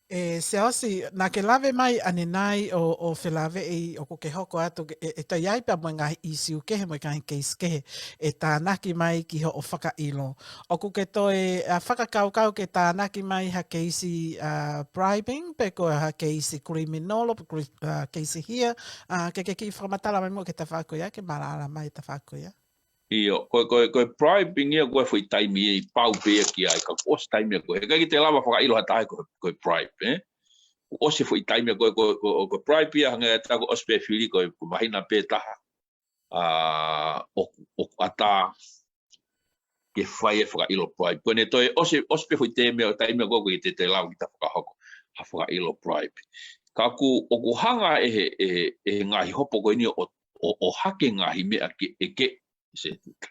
ʻE, Siaosi, naʻá ke lave mai ʻanenai ʻo, ʻo felāveʻi ʻoku ke hoko atu ke, ʻe, ʻe toe ʻi ai pea mo e ngaahi ʻīsiu kehe mo e ngaahi keisi kehe ʻe tānaki mai ki hoʻo fakaʻilo. ʻOku ke toe, ʻa, fakakaukau ke tānaki mai ha keisi, ʻa, bribing, pe ko ha keisi criminal, pe kri-, ʻa, keisi hia, ʻa, ke, ke kiʻi fakamatala mai muʻa ki he tafaʻaki ko ia, ke mālōlō mai e tafaʻaki ko ia. ʻIo, ko, ko, ko e bribing ia, ko e foʻi taimi ia ʻe pau pē ia ki ai, ka kuo ʻosi taimi ia ko ē. He ʻikai ke te lava fakaʻilo ha taha ko, ko e bribe, eh? Kuo ʻosi foʻi taimi ia ko, ko, ko, ko e bribe ia hangē ʻa e tā kuo ʻosi pē fili ko, ko e māhina pē taha. ʻA, ʻoku, ʻoku ʻatā ke fai e fakaʻilo bribe. Ko ʻene toe ʻosi, ʻosi pē foʻi taimi ia, taimi ia ko, ko ʻikai te te lava kita fakahoko ha fakaʻilo bribe. Ka ʻoku, ʻoku hanga ʻe he, ʻe he, ʻe he ngaahi hopo ko eni ʻo ʻo, ʻo hake ngaahi meʻa ke ʻeke Setita.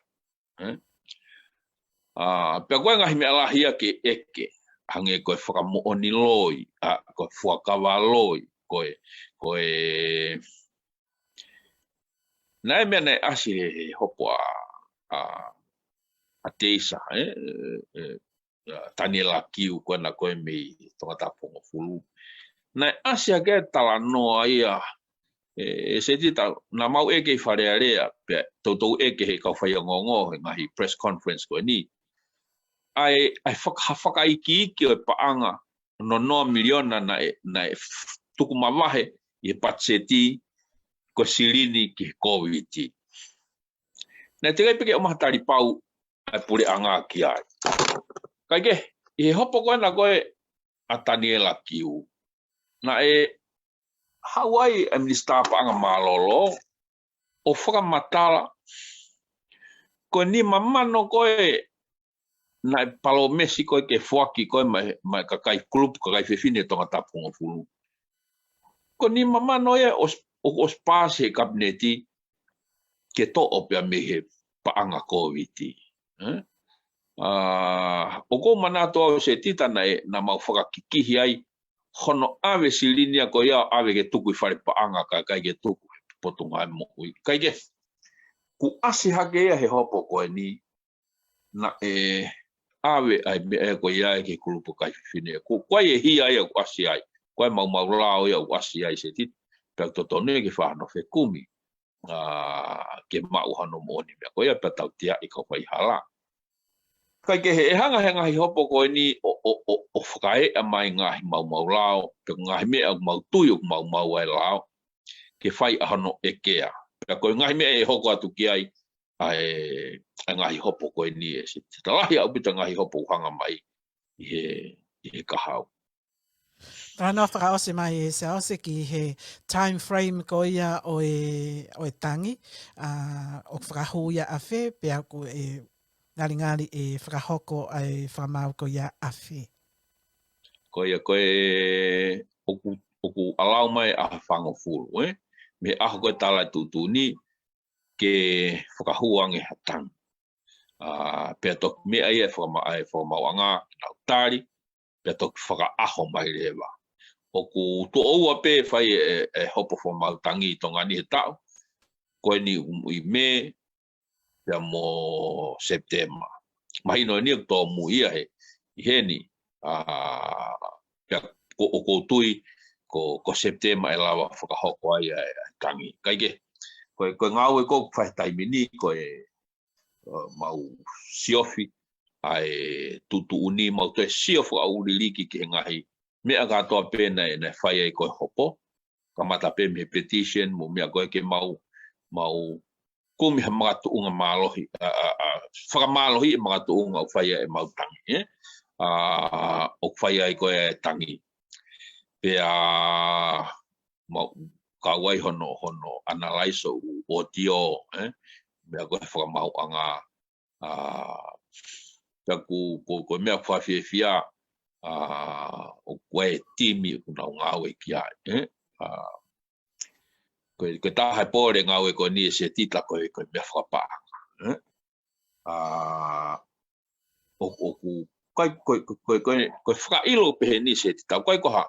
Eh? ʻA, pea ko e ngaahi meʻa lahi ia ke ʻeke, hangē ko e fakamoʻoni loi, ʻa, ko e fuakava loi, ko e, ko e, naʻe meʻa naʻe ʻasi he, he hopo ʻa, ʻa, ʻa Teisa, eh? Eh, eh, ʻa, Taniela Kiu ko ena ko ē mei Tongatapu hongofulu. Naʻe ʻasi hake e talanoa ia, ʻe, ʻe Setita, naʻa mau ʻeke ʻi Fale Alea, pea toutou ʻeke he kau faiongoongo, he ngaahi press conference ko eni. ʻA e, ʻa e faka-, ha fakaikiiki ʻo e paʻanga, noa noa miliona naʻe, naʻe f-, tuku mavahe ʻi he patiseti, ko e silini ki he Kōviti. Naʻe teʻeki ai pē ke ʻomai ha tali pau ʻa e puleʻanga ki ai. Kae kehe, ʻi he hopo ko ena ko ē ʻa Taniela Kiu. Naʻe haʻu ai e Minisitā Paʻanga Mālōlō, ʻo fakamatala, ko e nima mano ko ē naʻe palōmesi ko ē ke foaki ko ē maʻa e, maʻa e kakai kulupu, kakai fefine Tongatapu hongofulu. Ko e nima mano ia ʻosi, ʻo, ʻosi paasi he kapineti ke toʻo pea mei he paʻanga Kōviti. Eh? ʻA, ʻoku ou manatu au Setita naʻe, naʻa mau fakakikihi ai, hono ʻave silini ia ko ia ʻave ke tuku ʻi fale paʻanga kae ʻikai ke tuku he Potungāue Moʻui. Kae kehe, kuo ʻasi hake ia he hopo ko eni, naʻe ʻave ʻa e meʻa ko ia ki he kulupu kakai fefine. Ko, ko e hia ia ʻoku ʻasi ai. Ko e maumau lao ia ʻoku ʻasi ai Setita. Pea ʻoku totonu ia ke fai hano fekumi. ʻA, ke maʻu hano moʻoni meʻa ko ia pea tautea ʻi he kau faihala. Kae kehe ʻe hanga he ngaahi hopo ko eni ʻo, ʻo, ʻo, ʻo fakaeʻa mai ngaahi maumau lao, pe ngaahi meʻa ʻoku mau tui ʻoku maumau ai e lao, ke fai ʻa hono ʻekea. Pea ko e ngaahi meʻa ʻe hoko atu ki ai, ʻa e, ʻa e ngaahi hopo ko eni ʻe Setita. Lahi ʻaupito ngaahi hopo ʻoku hanga mai ʻi he, ʻi he kahaʻu. Talanoa fakaʻosi mai ʻe Siaosi ki he time frame ko ia ʻo e, ʻo e tangi, ʻa, ʻoku fakahū ia ʻafē, pea ʻoku ngalingali ʻe fakahoko ʻa e fakamaau ko ia ʻafē. Ko ia ko ē ʻoku, ʻoku ʻalu mai ʻaho ʻe fāngofulu, eh? Mei he ʻaho ko ē tala e tuʻutuʻuni, ke fakahū ange ha tangi. ʻA, pea toki meʻa ia e fakama-, e fakamaauʻanga, nau tali, pea toki fakaʻaho mai leva. ʻOku tuʻo ua pē fai e, e hopo fakamaau tangi ʻi Tonga ni he taʻu, ko eni ʻi Mē, pea mo Sepitema. Mahino eni ʻoku tōmui ia he, ʻi heni, ʻa, pea ko, ʻoku ou tui, ko, ko Sepitema ʻe lava fakahoko ai ʻa e, ʻa e tangi. Kae kehe, ko e, ko e ngāue ʻoku fai he taimi ni, ko e, ʻa, mau siofi, ʻa e tuʻutuʻuni mau toe sio fakaʻuliʻuliki ki he ngaahi meʻa kātoa pē naʻe, naʻe fai ai ko e hopo. Kamata pē mei he petition, mo e meʻa ko ē ke mau, mau kumi ha makatuʻunga mālohi, ʻa, ʻa, ʻa, fakamālohi e makatuʻunga ʻoku fai ai e mau tangi, ē? ʻA, ʻoku fai ai ko ē e tangi. Pea mau kau ai hono, hono analyze ʻo e audio, ē? Meʻa ko ē he fakamaauʻanga, ʻa, pea ʻoku, ko, ko e meʻa fakafiefia, ʻa, ʻoku ʻi ai e timi ʻoku nau ngāue ki ai, ē? ʻA, ko e, ko e taha e pole ngāue ko eni ʻe Setita ko e, ko e meʻa fakapaʻanga, ē? ʻA, ʻo, ʻoku, ko e, ko e, ko e, ko e, ko e fakaʻilo pehē ni Setita, ʻoku ʻikai ko ha,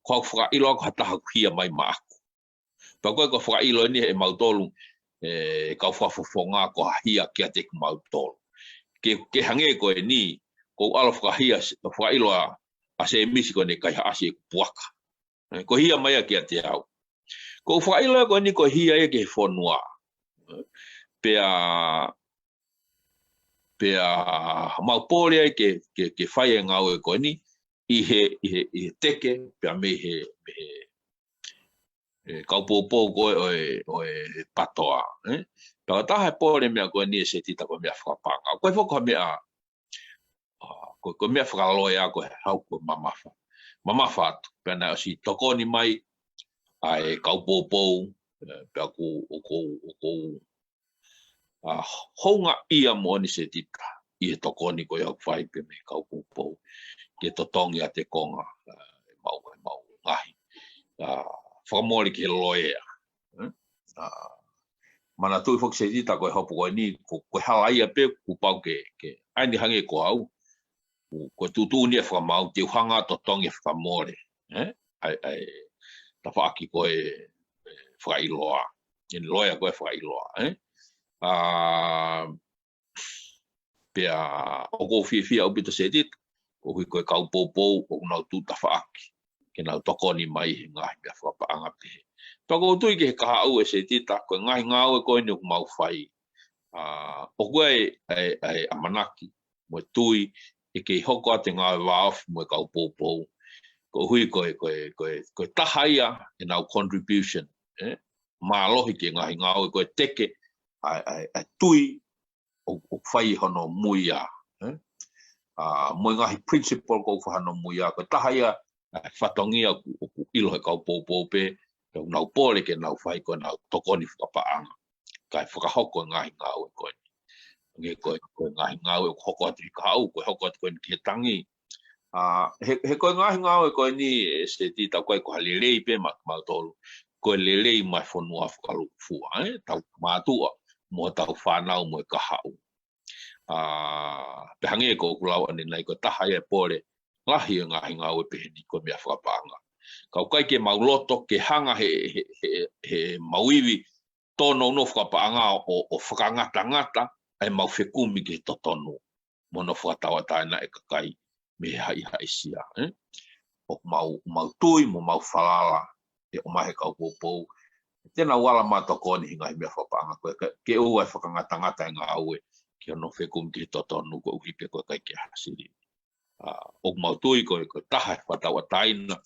ko ha fakaʻilo ʻa ha taha ʻoku hia mai maʻaku. Pea ʻoku ʻikai ko e fakaʻilo eni ʻe mautolu, ʻe, kau fakafofonga ko ha hia kiate kimautolu. Ke, ke hangē ko eni, ʻoku ou ʻalu ʻo fakahia, fakaʻilo ʻa, ʻa Sēmisi ko ʻene kaihaʻasi ʻeku puaka. ʻE, ko e hia mai ia kiate au. ʻOku ou fakaʻilo ia ko eni ko e hia ia ki he fonua. Pea, pea mau pole ai ke, ke, ke fai e ngāue ko eni, ʻi he, ʻi he, ʻi he teke, pea mei he, mei he, e, kau poupou ko ē ʻo e, ʻo e PATOA, ē? Pea ko e taha e pole meʻa ko eni ʻe Setita ko e meʻa fakapaʻanga. Ko e foki ko e meʻa, ʻa, ko, ko e meʻa fakaloea ko e haʻu ko e mamafa. Mamafa atu. Pea naʻe ʻosi tokoni mai ʻa e kau poupou, ē, pea ʻoku, ʻoku, ʻoku, ʻa, houngaʻia moʻoni Setita ʻi he tokoni ko ia ʻoku fai pē mei he kau poupou ke totongi ʻa e konga, ʻa, ʻemau, ʻemau ngaahi, ʻa, fakamole ki he loea. Ē? ʻA, manatuʻi foki Setita ko e hopo ko eni, ko, ko e hala ia pē kuo pau ke, ke, ʻa eni hangē ko au, ko, ko e tuʻutuʻuni e fakamaau te u hanga ʻo totongi e fakamole. Ē? ʻA e, ʻa e tafaʻaki ko e, e fakaʻiloa. ʻEne loea ko e fakaʻiloa, ē? ʻA, pea ʻoku ou fiefia ʻaupito Setita, koeʻuhi ko e kau poupou ʻoku nau tuʻu tafaʻaki ke nau tokoni mai he ngaahi meʻa fakapaʻanga pehē. Pea ʻoku ou tui ki he kahaʻu ʻe Setita, ko e ngaahi ngāue ko eni ʻoku mau fai, ʻa, ʻoku ʻi ai e, e, e ʻamanaki mo e tui ʻe kei hoko atu e ngāue vāofi mo e kau poupou. Koeʻuhi ko e, ko e, ko e, ko e taha ia ʻenau contribution, ē? Mālohi ki he ngaahi ngāue ko e teke, ʻa, ʻa, ʻa e tui ʻo, ʻoku fai hono muia, ē? ʻA, mo e ngaahi principle ʻoku fai hono muia, ko e taha ia ʻa e fatongia ʻoku, ʻoku ʻilo he kau poupou pē, ʻoku nau pole ke nau fai ko ʻenau tokoni fakapaʻanga. Kae fakahoko e ngaahi ngāue ko eni. Hangē ko e, ko e ngaahi ngāue ʻoku hoko atu ʻi he kahaʻu, ko e hoko atu ko eni ki he tangi. ʻA, he, he ko e ngaahi ngāue ko eni ʻe Setita ʻoku ʻikai ko ha lelei pē maʻa kimautolu. Ko e lelei maʻa e fonua fakalūkufua, ē? Tau mātuʻa, mo hotau fānau mo e kahaʻu. ʻA, pea hangē ko ʻeku lau ʻanenai ko e taha ia e pole lahi e ngaahi ngāue pehē ni ko e meʻa fakapaʻanga. Ka ʻoku ʻikai ke mau loto ke hanga he, he, he, he mau ivi tōnounou fakapaʻanga ʻo, ʻo fakangatangata ʻa e mau fekumi ki he totonu mo hono fakatauʻatāina e kakai mei he haʻihaʻisia, ē? ʻOku mau, mau tui mo mau falala ʻe ʻomai he kau poupou te nau ala mai ʻo tokoni he ngaahi meʻa fakapaʻanga ko ē, ke, ke ʻoua ʻe fakangatangata e ngāue ki hono fekumi ki he totonu koeʻuhi pē ko e ʻikai ke hasili. ʻA, ʻoku mau tui ko e, ko e taha e fakatauʻatāina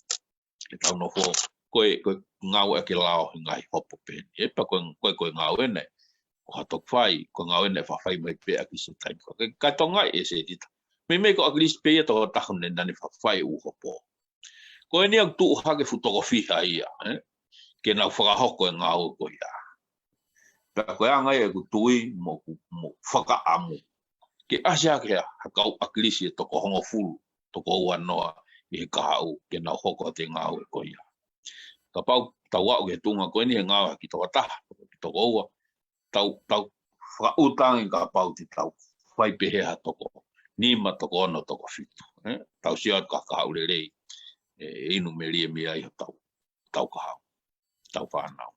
ʻetau nofo, ko e, ko e ngāue ʻa e lao he ngaahi hopo pehē ni. Ē, pea ko e, ko e, ko e ngāue ena, ko ha toki fai, ko e ngāue ena ʻe faʻa fai mai pē ʻaki siʻi taimi. Ko e, kae tokangaʻi ʻe Setita. Meimei ko ʻAkilisi pē ia tokotaha naʻa ne faʻa fai e ʻū hopo. Ko eni ʻoku tuʻu hake fuʻu toko fiha ia, ē? Ke nau fakahoko e ngāue ko ia. Pea ko e anga ia ʻeku tui mo ʻeku, mo ʻeku fakaʻamu ke ʻasi hake ha, ha kau ʻAkilisi ʻe toko hongofulu, toko uanoa ʻi he kahaʻu ke nau hoko atu e ngāue ko ia. Kapau tau aʻu ki he tuʻunga ko eni he ngāue ha kiʻi toko taha, ha kiʻi toko ua, tau, tau fakaʻuta ange kapau te tau fai pehē ha toko nima, toko ono, toko fitu. Eh? Tau sio atu ka kahaʻu lelei, eh, inu melie mei ai hotau, tau kahaʻu, tau fānau.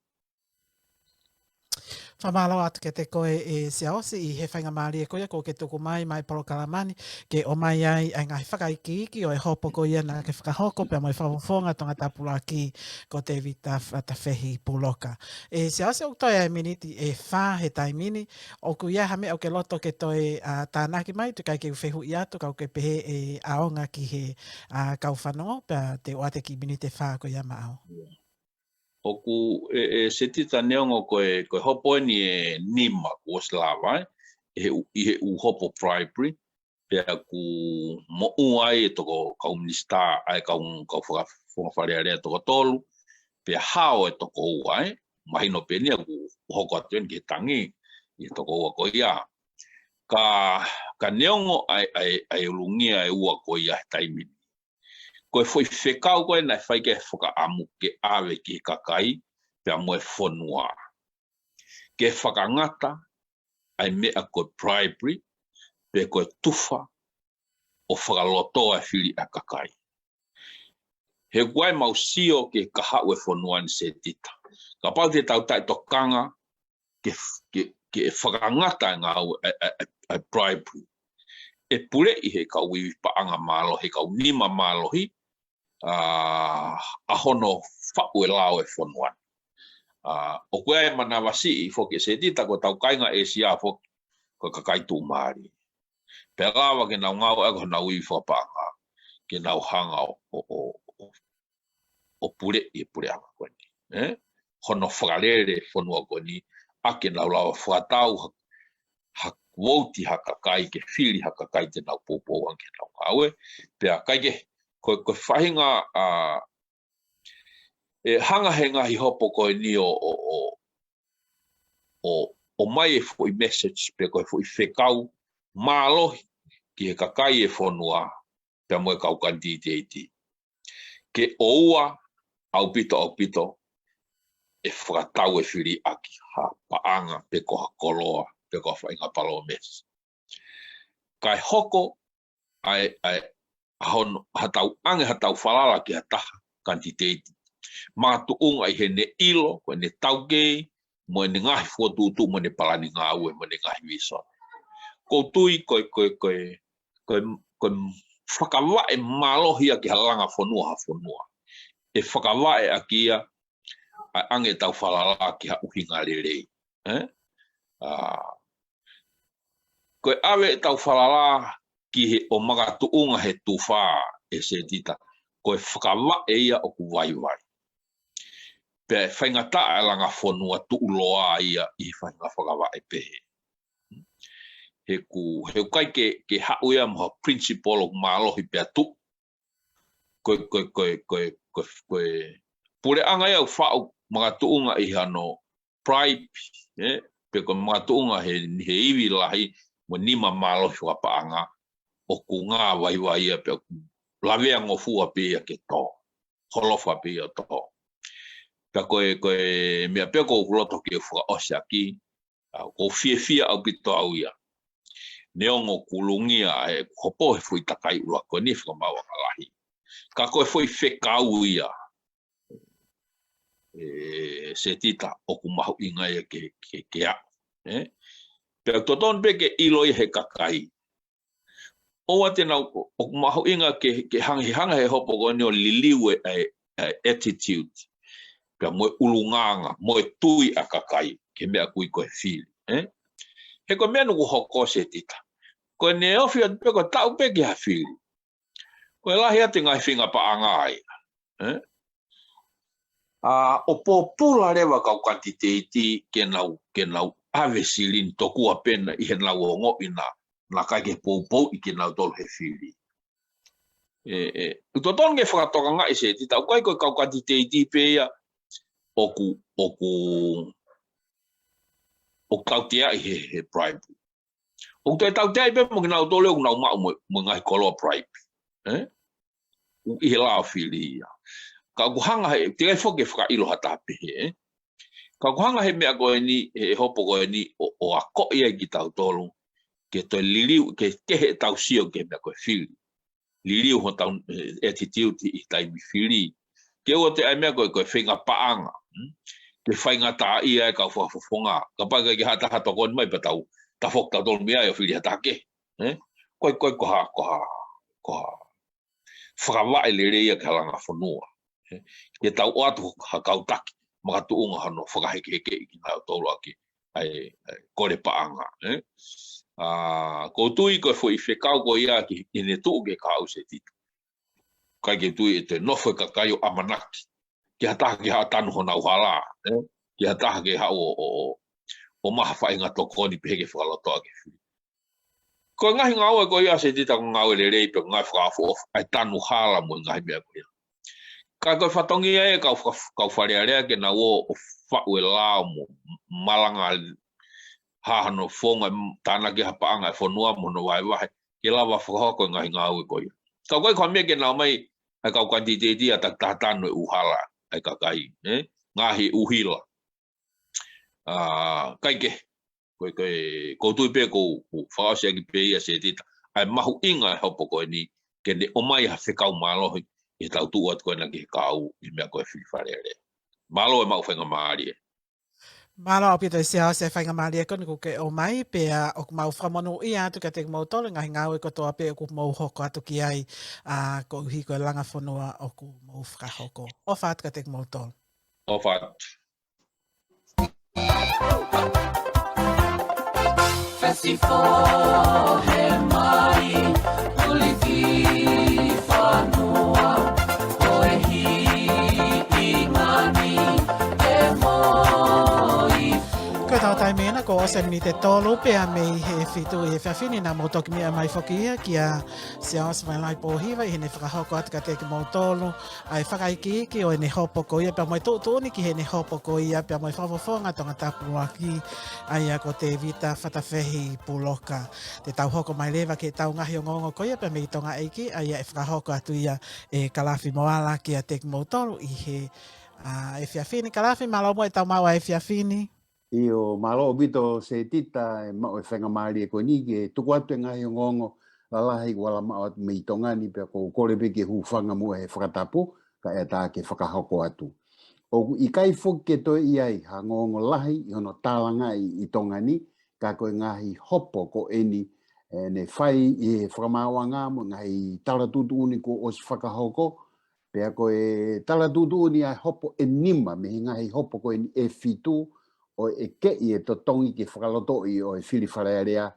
Fakamālō atu kiate koe ʻe Siaosi ʻi he faingamālie ko ia kuo ke tuku mai maʻa e polokalama ni ke ʻomai ai ʻa e ngaahi fakaikiiki ʻo e hopo ko ia naʻa ke fakahoko pea mo e fakafofonga tongatapu ʻuluaki ko Tēvita Fatafehi Puloka. ʻE Siaosi ʻoku toe ʻi ai e miniti ʻe fā he taimi ni, ʻoku ʻi ai ha meʻa ʻoku ke loto ke toe, ʻa, tānaki mai, tuku ai ke u fehuʻi atu, ka ʻoku ke pehē ʻe ʻaonga ki he, ʻa, kau fanongo, pea te u ʻoatu e kiʻi miniti ʻe fā ko ia maʻau. ʻOku ʻe, ʻe Setita neongo ko e, ko e hopo eni ʻe nima kuo ʻosi lava, eh, ʻi he ʻū, ʻi he ʻū hopo bribery, pea kuo moʻua ai e toko kau minisitā, ʻa e kau, kau faka-, faka-, Fale Alea toko tolu, pea hao e toko ua, eh, mahino pē eni ʻoku hoko atu eni ki he tangi ʻi he toko ua ko ia. Ka, ka neongo ʻa e, ʻa e, ʻa e ʻulungia ʻe ua ko ia he taimi ni, ko e foʻi fekau ko ē naʻe fai ki ai e fakaʻamu ke ʻave ki he kakai pea mo e fonua, ke fakangata ʻa e meʻa ko e bribery, pe ko e tufa ʻo fakalotoa e fili ʻa e kakai. He ʻoku ʻi ai ʻemau sio ki he kahaʻu e fonua ni, Setita. Kapau te tau taʻetokanga ke, ke, ke fakangata e ngāue ʻa e, ʻa e, ʻa e, ʻa e bribery, ʻe puleʻi he kau ivi paʻanga mālohi, he kau nima mālohi, ʻa, ʻa hono faʻu e lao e fonua ni. ʻA, ʻoku ʻi ai e manavasiʻi foki, Setita, ko ʻetau kāinga ʻĒsia foki, ko e kakai tuʻumālie. Pea lava ke nau ngāueʻaki honau ivi fakapaʻanga ke nau hanga ʻo, ʻo, ʻo, ʻo, ʻo puleʻi e puleʻanga ko eni, eh? Hono fakalele e fonua ko eni, ʻa ke nau lava fakatau ha, ha vouti ha kakai, ke fili ha kakai te nau poupou ange ke nau ngāue. Pea ʻikai ke, ko, ko e faʻahinga, ʻa, ʻe hanga he ngaahi hopo ko eni ʻo, ʻo, ʻo, ʻo, ʻomai e foʻi message pe ko e foʻi fekau mālohi ki he kakai e fonua pea mo e kau kanititeiti, ke ʻoua ʻaupito, ʻaupito ʻe fakatau e fili ʻaki ha paʻanga pe ko ha koloa pe ko ha faʻahinga palōmesi. Kae hoko ʻa e, ʻa e, ʻa hono, ha tau ʻange ha tau falala ki ha taha kanititeiti makatuʻunga ʻi heʻene ʻilo, ko ʻene taukei, mo ʻene ngaahi fokotuʻutuʻu, mo ʻene palani ngāue, mo ʻene ngaahi vīsone. ʻOku ou tui ko e, ko e, ko e, ko e, ko e fakavaʻe mālohi ia ki ha langa fonua ha fonua, ʻe fakavaʻe ʻaki ia ʻa e ʻange ʻetau falala ki ha ʻuhinga lelei. Eh? ʻA, ko e ʻave ʻetau falala ki he ʻo makatuʻunga he tufa, ʻe Setita, ko e fakavaʻe ia ʻoku vaivai. Pea ʻe faingataʻa e langa fonua tuʻuloa ia ʻi he faʻahinga fakavaʻe pehē. He ʻoku, he ʻoku ʻikai ke, ke haʻu ia mo ha principle ʻoku mālohi pea tuʻu. Ko e, ko e, ko e, ko e, ko e, ko e puleʻanga ia ʻoku faʻu makatuʻunga ʻi hano bribe, eh? Pe ko e makatuʻunga he, he ivi lahi mo e nima mālohi fakapaʻanga, ʻoku ngā vaivai ia pea ʻoku lavea ngofua pē ia ke tō, holofa pē ia ʻo tō. Pea ko e, ko e meʻa pē ʻoku ou loto ke fakaʻosi ʻaki, ʻa, ʻoku ou fiefia ʻaupito au ia. Neongo ʻoku ʻulungia ʻa e hopo he foʻi takai ʻuluaki ko eni fakamaauʻanga lahi, ka ko e foʻi fekau ia, ʻe Setita, ʻoku mahuʻinga ia ke, ke, ke aʻu, eh? Pea ʻoku totonu pē ke ʻilo ia he kakai. ʻOua te nau, ʻoku mahuʻinga ke, ke hanga, he hanga he hopo ko eni ʻo liliu e, e, e attitude, pea mo e ʻulungaanga, mo e tui ʻa e kakai ki he meʻa ʻoku ui ko e fili, eh? He ko e meʻa naʻa ku hoko, Setita, ko ʻene ofi atu pē ko e taʻu pē ki ha fili, ko e lahi atu e ngaahi faʻahinga paʻanga ia, eh? ʻA, ʻo pōpula leva kau kanititeiti ke nau, ke nau ʻave silini tokua pē naʻa ʻi heʻenau ongoʻi naʻa, naʻa ʻikai ke poupouʻi kinautolu he fili. ʻE, ʻe, ʻoku totonu ke fakatokangaʻi, Setita, ʻoku ʻikai ko e kau kanititeiti pē ia ʻoku, ʻoku, ʻoku tauteaʻi he, he bribe. ʻOku toe tauteaʻi pē mo kinautolu ʻoku nau maʻu mo, mo e ngaahi koloa bribe, eh? ʻOku ʻi he lao fili ia. Ka ʻoku hanga he, teʻeki ai foki ke fakaʻilo ha taha pehē, eh? Ka ʻoku hanga he meʻa ko eni, he hopo ko eni, ʻo, ʻo akoʻi ai kitautolu, ke toe liliu, ke kehe ʻetau sio ki he meʻa ko e fili. Liliu hotau, eh, attitude ʻi he taimi fili. Ke ʻoua toe ʻai meʻa ko e, ko e feinga paʻanga, hmm? Ke faingataʻaʻia e kau fakafofonga. Kapau ʻikai ke ha taha tokoni mai pea tau, tafoki tautolu mei ai ʻo fili ha taha kehe, eh? Ko e, ko e, ko ha, ko ha, ko ha fakavaʻe lelei ia ki he langa fonua. Eh, ke tau ʻoatu ha kau taki makatuʻunga hono fakahekehekeʻi kinautolu ʻaki ʻa e, ʻa e kole paʻanga, eh. ʻA, ʻoku ou tui ko e foʻi fekau ko ia ki, ʻi heʻene tuʻu ki he kahaʻu Setita. ʻIkai ke tui ʻe toe nofo e kakai ʻo ʻamanaki ki ha taha ke haʻu ʻo tanu honau hala, eh. Ki ha taha ke haʻu ʻo, ʻo, ʻo, ʻo maʻu ha faʻahinga tokoni pehē ke fakalotoʻi ʻaki e fili. Ko e ngaahi ngāue ko ia Setita ko e ngāue lelei pē, ngāue fakaʻofoʻofa, ʻa e tanu hala mo e ngaahi meʻa ko ia. Ka ko e fatongia ē kau fa-, kau Fale Alea ke nau ō ʻo faʻu e lao mo malanga ha hano founga, tānaki ha paʻanga e fonua mo hono vahevahe, ke lava fakahoko e ngaahi ngāue ko ia. Ka ʻoku ʻikai ko ha meʻa ke nau ō mai ʻa e kau kanititeiti ʻo taki taha tanu e ʻū hala ʻa e kakai, eh? Ngaahi ʻū hila. ʻA, ʻikai ke, ko e, ko e, ʻoku ou tui pē ʻoku, ʻoku fakaʻosi ʻaki pē ia Setita ʻa e mahuʻinga e hopo ko eni, ke ne ʻomai ha fekau mālohi ʻi heʻetau tuʻu atu ko ena ki he kahaʻu ʻi he meʻa ko e fili Fale Alea. Mālō e maʻu faingamālie. Mālō ʻaupito ʻe Siaosi e faingamālie ko eni kuo ke ʻomai, pea ʻoku mau fakamonūʻia atu kiate kimoutolu e ngaahi ngāue kotoa pē ʻoku mou hoko atu ki ai, ʻa, koeʻuhi ko e langa fonua ʻoku mou fakahoko. ʻOfa atu kiate kimoutolu. ʻOfa atu. Fesi fohe mai, uli ki fanua, ko e hiʻi ngani, e moi. Ko e tau taimi ena, kuo ʻosi e miniti ʻe tolu pea mei he fitu ʻi he efiafi ni, naʻa mou toki meʻa mai foki ia kia Siaosi Vailai Pōhiva ʻi heʻene fakahoko atu kiate kimoutolu ʻa e fakaikiiki ʻo ʻene hopo ko ia, pea mo e tuʻutuʻuni ki heʻene hopo ko ia, pea mo e fakafofonga Tongatapu ʻuluaki, ʻa ia ko Tēvita Fatafehi Puloka. Te tau hoko mai leva ki heʻetau ngaahi ongoongo ko ia pea mei Tonga ʻEiki, ʻa ia ʻe fakahoko atu ia ʻe Kalafi Moala kiate kimoutolu ʻi he, ʻa, efiafi ni. Kalafi, mālō muʻa ʻetau maʻu ʻa e efiafi ni. ʻIo, mālō ʻaupito Setita e maʻu e faingamālie ko eni ke tuku atu e ngaahi ongoongo lalahi kuo ala maʻu atu mei Tonga ni, pea ʻoku ou kole pē ke hūfanga muʻa he fakatapu, kae ʻatā ke fakahoko atu. ʻOku ʻikai foki ke toe ʻi ai ha ongoongo lahi ʻi hono tālangaʻi ʻi Tonga ni, ka ko e ngaahi hopo ko eni, ʻe, ne fai ʻi he fakamaauʻanga mo e ngaahi tala tuʻutuʻuni kuo ʻosi fakahoko, pea ko e tala tuʻutuʻuni ʻa e hopo ʻe nima mei he ngaahi hopo ko eni ʻe fitu, ʻo ʻekeʻi e totongi ke fakalotoʻi ʻo e fili Fale Alea.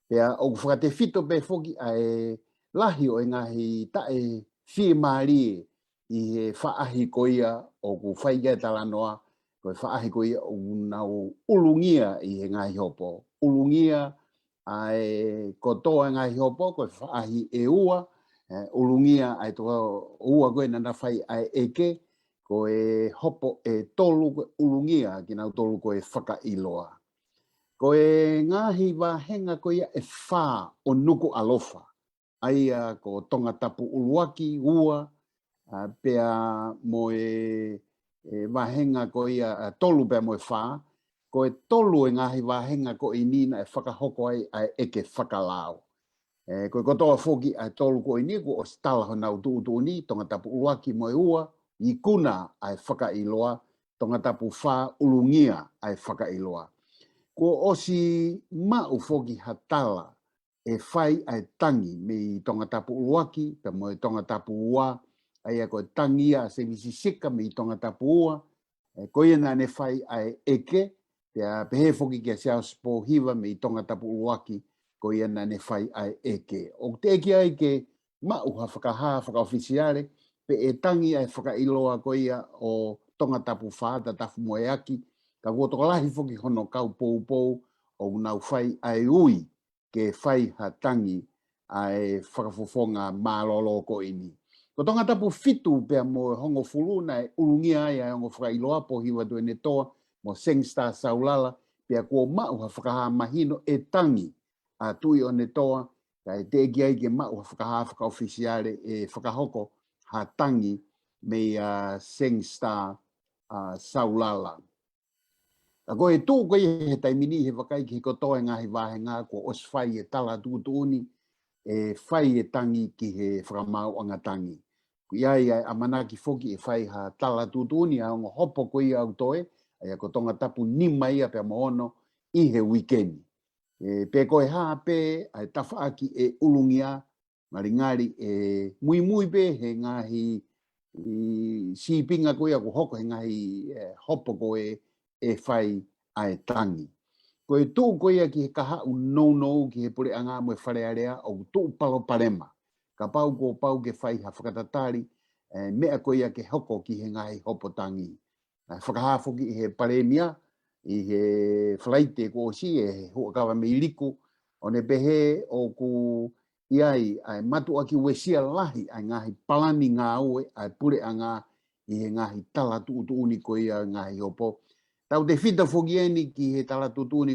Pea ʻoku fakatefito pē foki ʻa e lahi ʻo e ngaahi taʻefiemālie ʻi he faʻahi ko ia ʻoku fai ki ai e talanoa, ko e faʻahi ko ia ʻoku nau ʻulungia ʻi he ngaahi hopo. ʻUlungia ʻa e kotoa e ngaahi hopo, ko e faʻahi ʻe ua, ʻe, ʻulungia ʻa e toko ua ko ē naʻa na fai ʻa e ʻeke, ko e hopo ʻe tolu ko e ʻulungia kinautolu ko e fakaʻiloa. Ko e ngaahi vāhenga ko ia ʻe fā ʻo Nukuʻalofa, ʻa ia ko Tongatapu ʻuluaki, ua, ʻa, pea mo e, e vāhenga ko ia, ʻa, tolu pea mo e fā, ko e tolu e ngaahi vāhenga ko eni naʻe fakahoko ai ʻa e ʻeke fakalao. ʻE, ko e kotoa foki ʻa e tolu ko eni kuo ʻosi tala honau tuʻutuʻuni, Tongatapu ʻuluaki mo e ua, ikuna ʻa e fakaʻiloa, Tongatapu fā, ʻulungia ʻa e fakaʻiloa. Kuo ʻosi maʻu foki ha tala ʻe fai ʻa e tangi mei Tongatapu ʻuluaki, pea mo e Tongatapu ua, ʻa ia ko e tangi ia ʻa Sevisi Sika mei Tongatapu ua, ʻe, ko ia naʻa ne fai ʻa e ʻeke, pea pehē foki kia Siaosi Pōhiva mei Tongatapu ʻuluaki, ko ia naʻa ne fai ʻa e ʻeke. ʻOku teʻeki ai ke maʻu ha fakahā fakaʻofisiale, pe ʻe tangi ʻa e fakaʻiloa ko ia ʻo Tongatapu fā, Tatafu mo e Aki, ka kuo tokolahi foki hono kau poupou ʻoku nau fai ʻa e ui ke fai ha tangi ʻa e fakafofonga mālōlō ko eni. Ko Tongatapu fitu pea mo e hongofulu naʻe ʻulungia ai ʻa e ongo fakaʻiloa, Pōhiva Tuʻiʻonetoa mo Seng Star Saulala, pea kuo maʻu ha fakahā mahino ʻe tangi ʻa Tuʻiʻonetoa, kae teʻeki ai ke maʻu ha fakahā fakaʻofisiale ʻe fakahoko ha tangi mei a Seng Star, ʻa, Saulala. Ka ko e tuʻu ko ia he taimi ni he vakai ki he kotoa e ngaahi vāhenga kuo ʻosi fai e tala tuʻutuʻuni, ʻe fai e tangi ki he fakamaauʻanga tangi. Ko ia ʻa e ʻamanaki foki ʻe fai ha tala tuʻutuʻuni ʻa e ongo hopo ko ia ʻoku toe, ʻa ia ko Tongatapu nima ia pea mo ono ʻi he uike ni. ʻE, pe ko e hā pē ʻa e tafaʻaki ʻe ʻulungia, ngalingali ʻe muimui pē he ngaahi, ʻi, sīpinga ko ia kuo hoko he ngaahi, ʻe, hopo ko ē ʻe fai ʻa e tangi. Ko e tuʻu ko ia ki he kahaʻu nounou ki he puleʻanga mo e Fale Alea ʻoku tuʻu palopalema. Kapau kuo pau ke fai ha fakatatali, ʻe, meʻa ko ia ke hoko ki he ngaahi hopo tangi. ʻE, fakahā foki ʻe he Palēmia ʻi he Falaite kuo ʻosi ʻe he huʻakava mei Liku, ʻo ne pehē ʻoku ʻi ai ʻa e mātuʻaki uesia lahi ʻa e ngaahi palani ngāue ʻa e puleʻanga ʻi he ngaahi tala tuʻutuʻuni ko ia ngaahi hopo. Tautefito foki eni ki he tala tuʻutuʻuni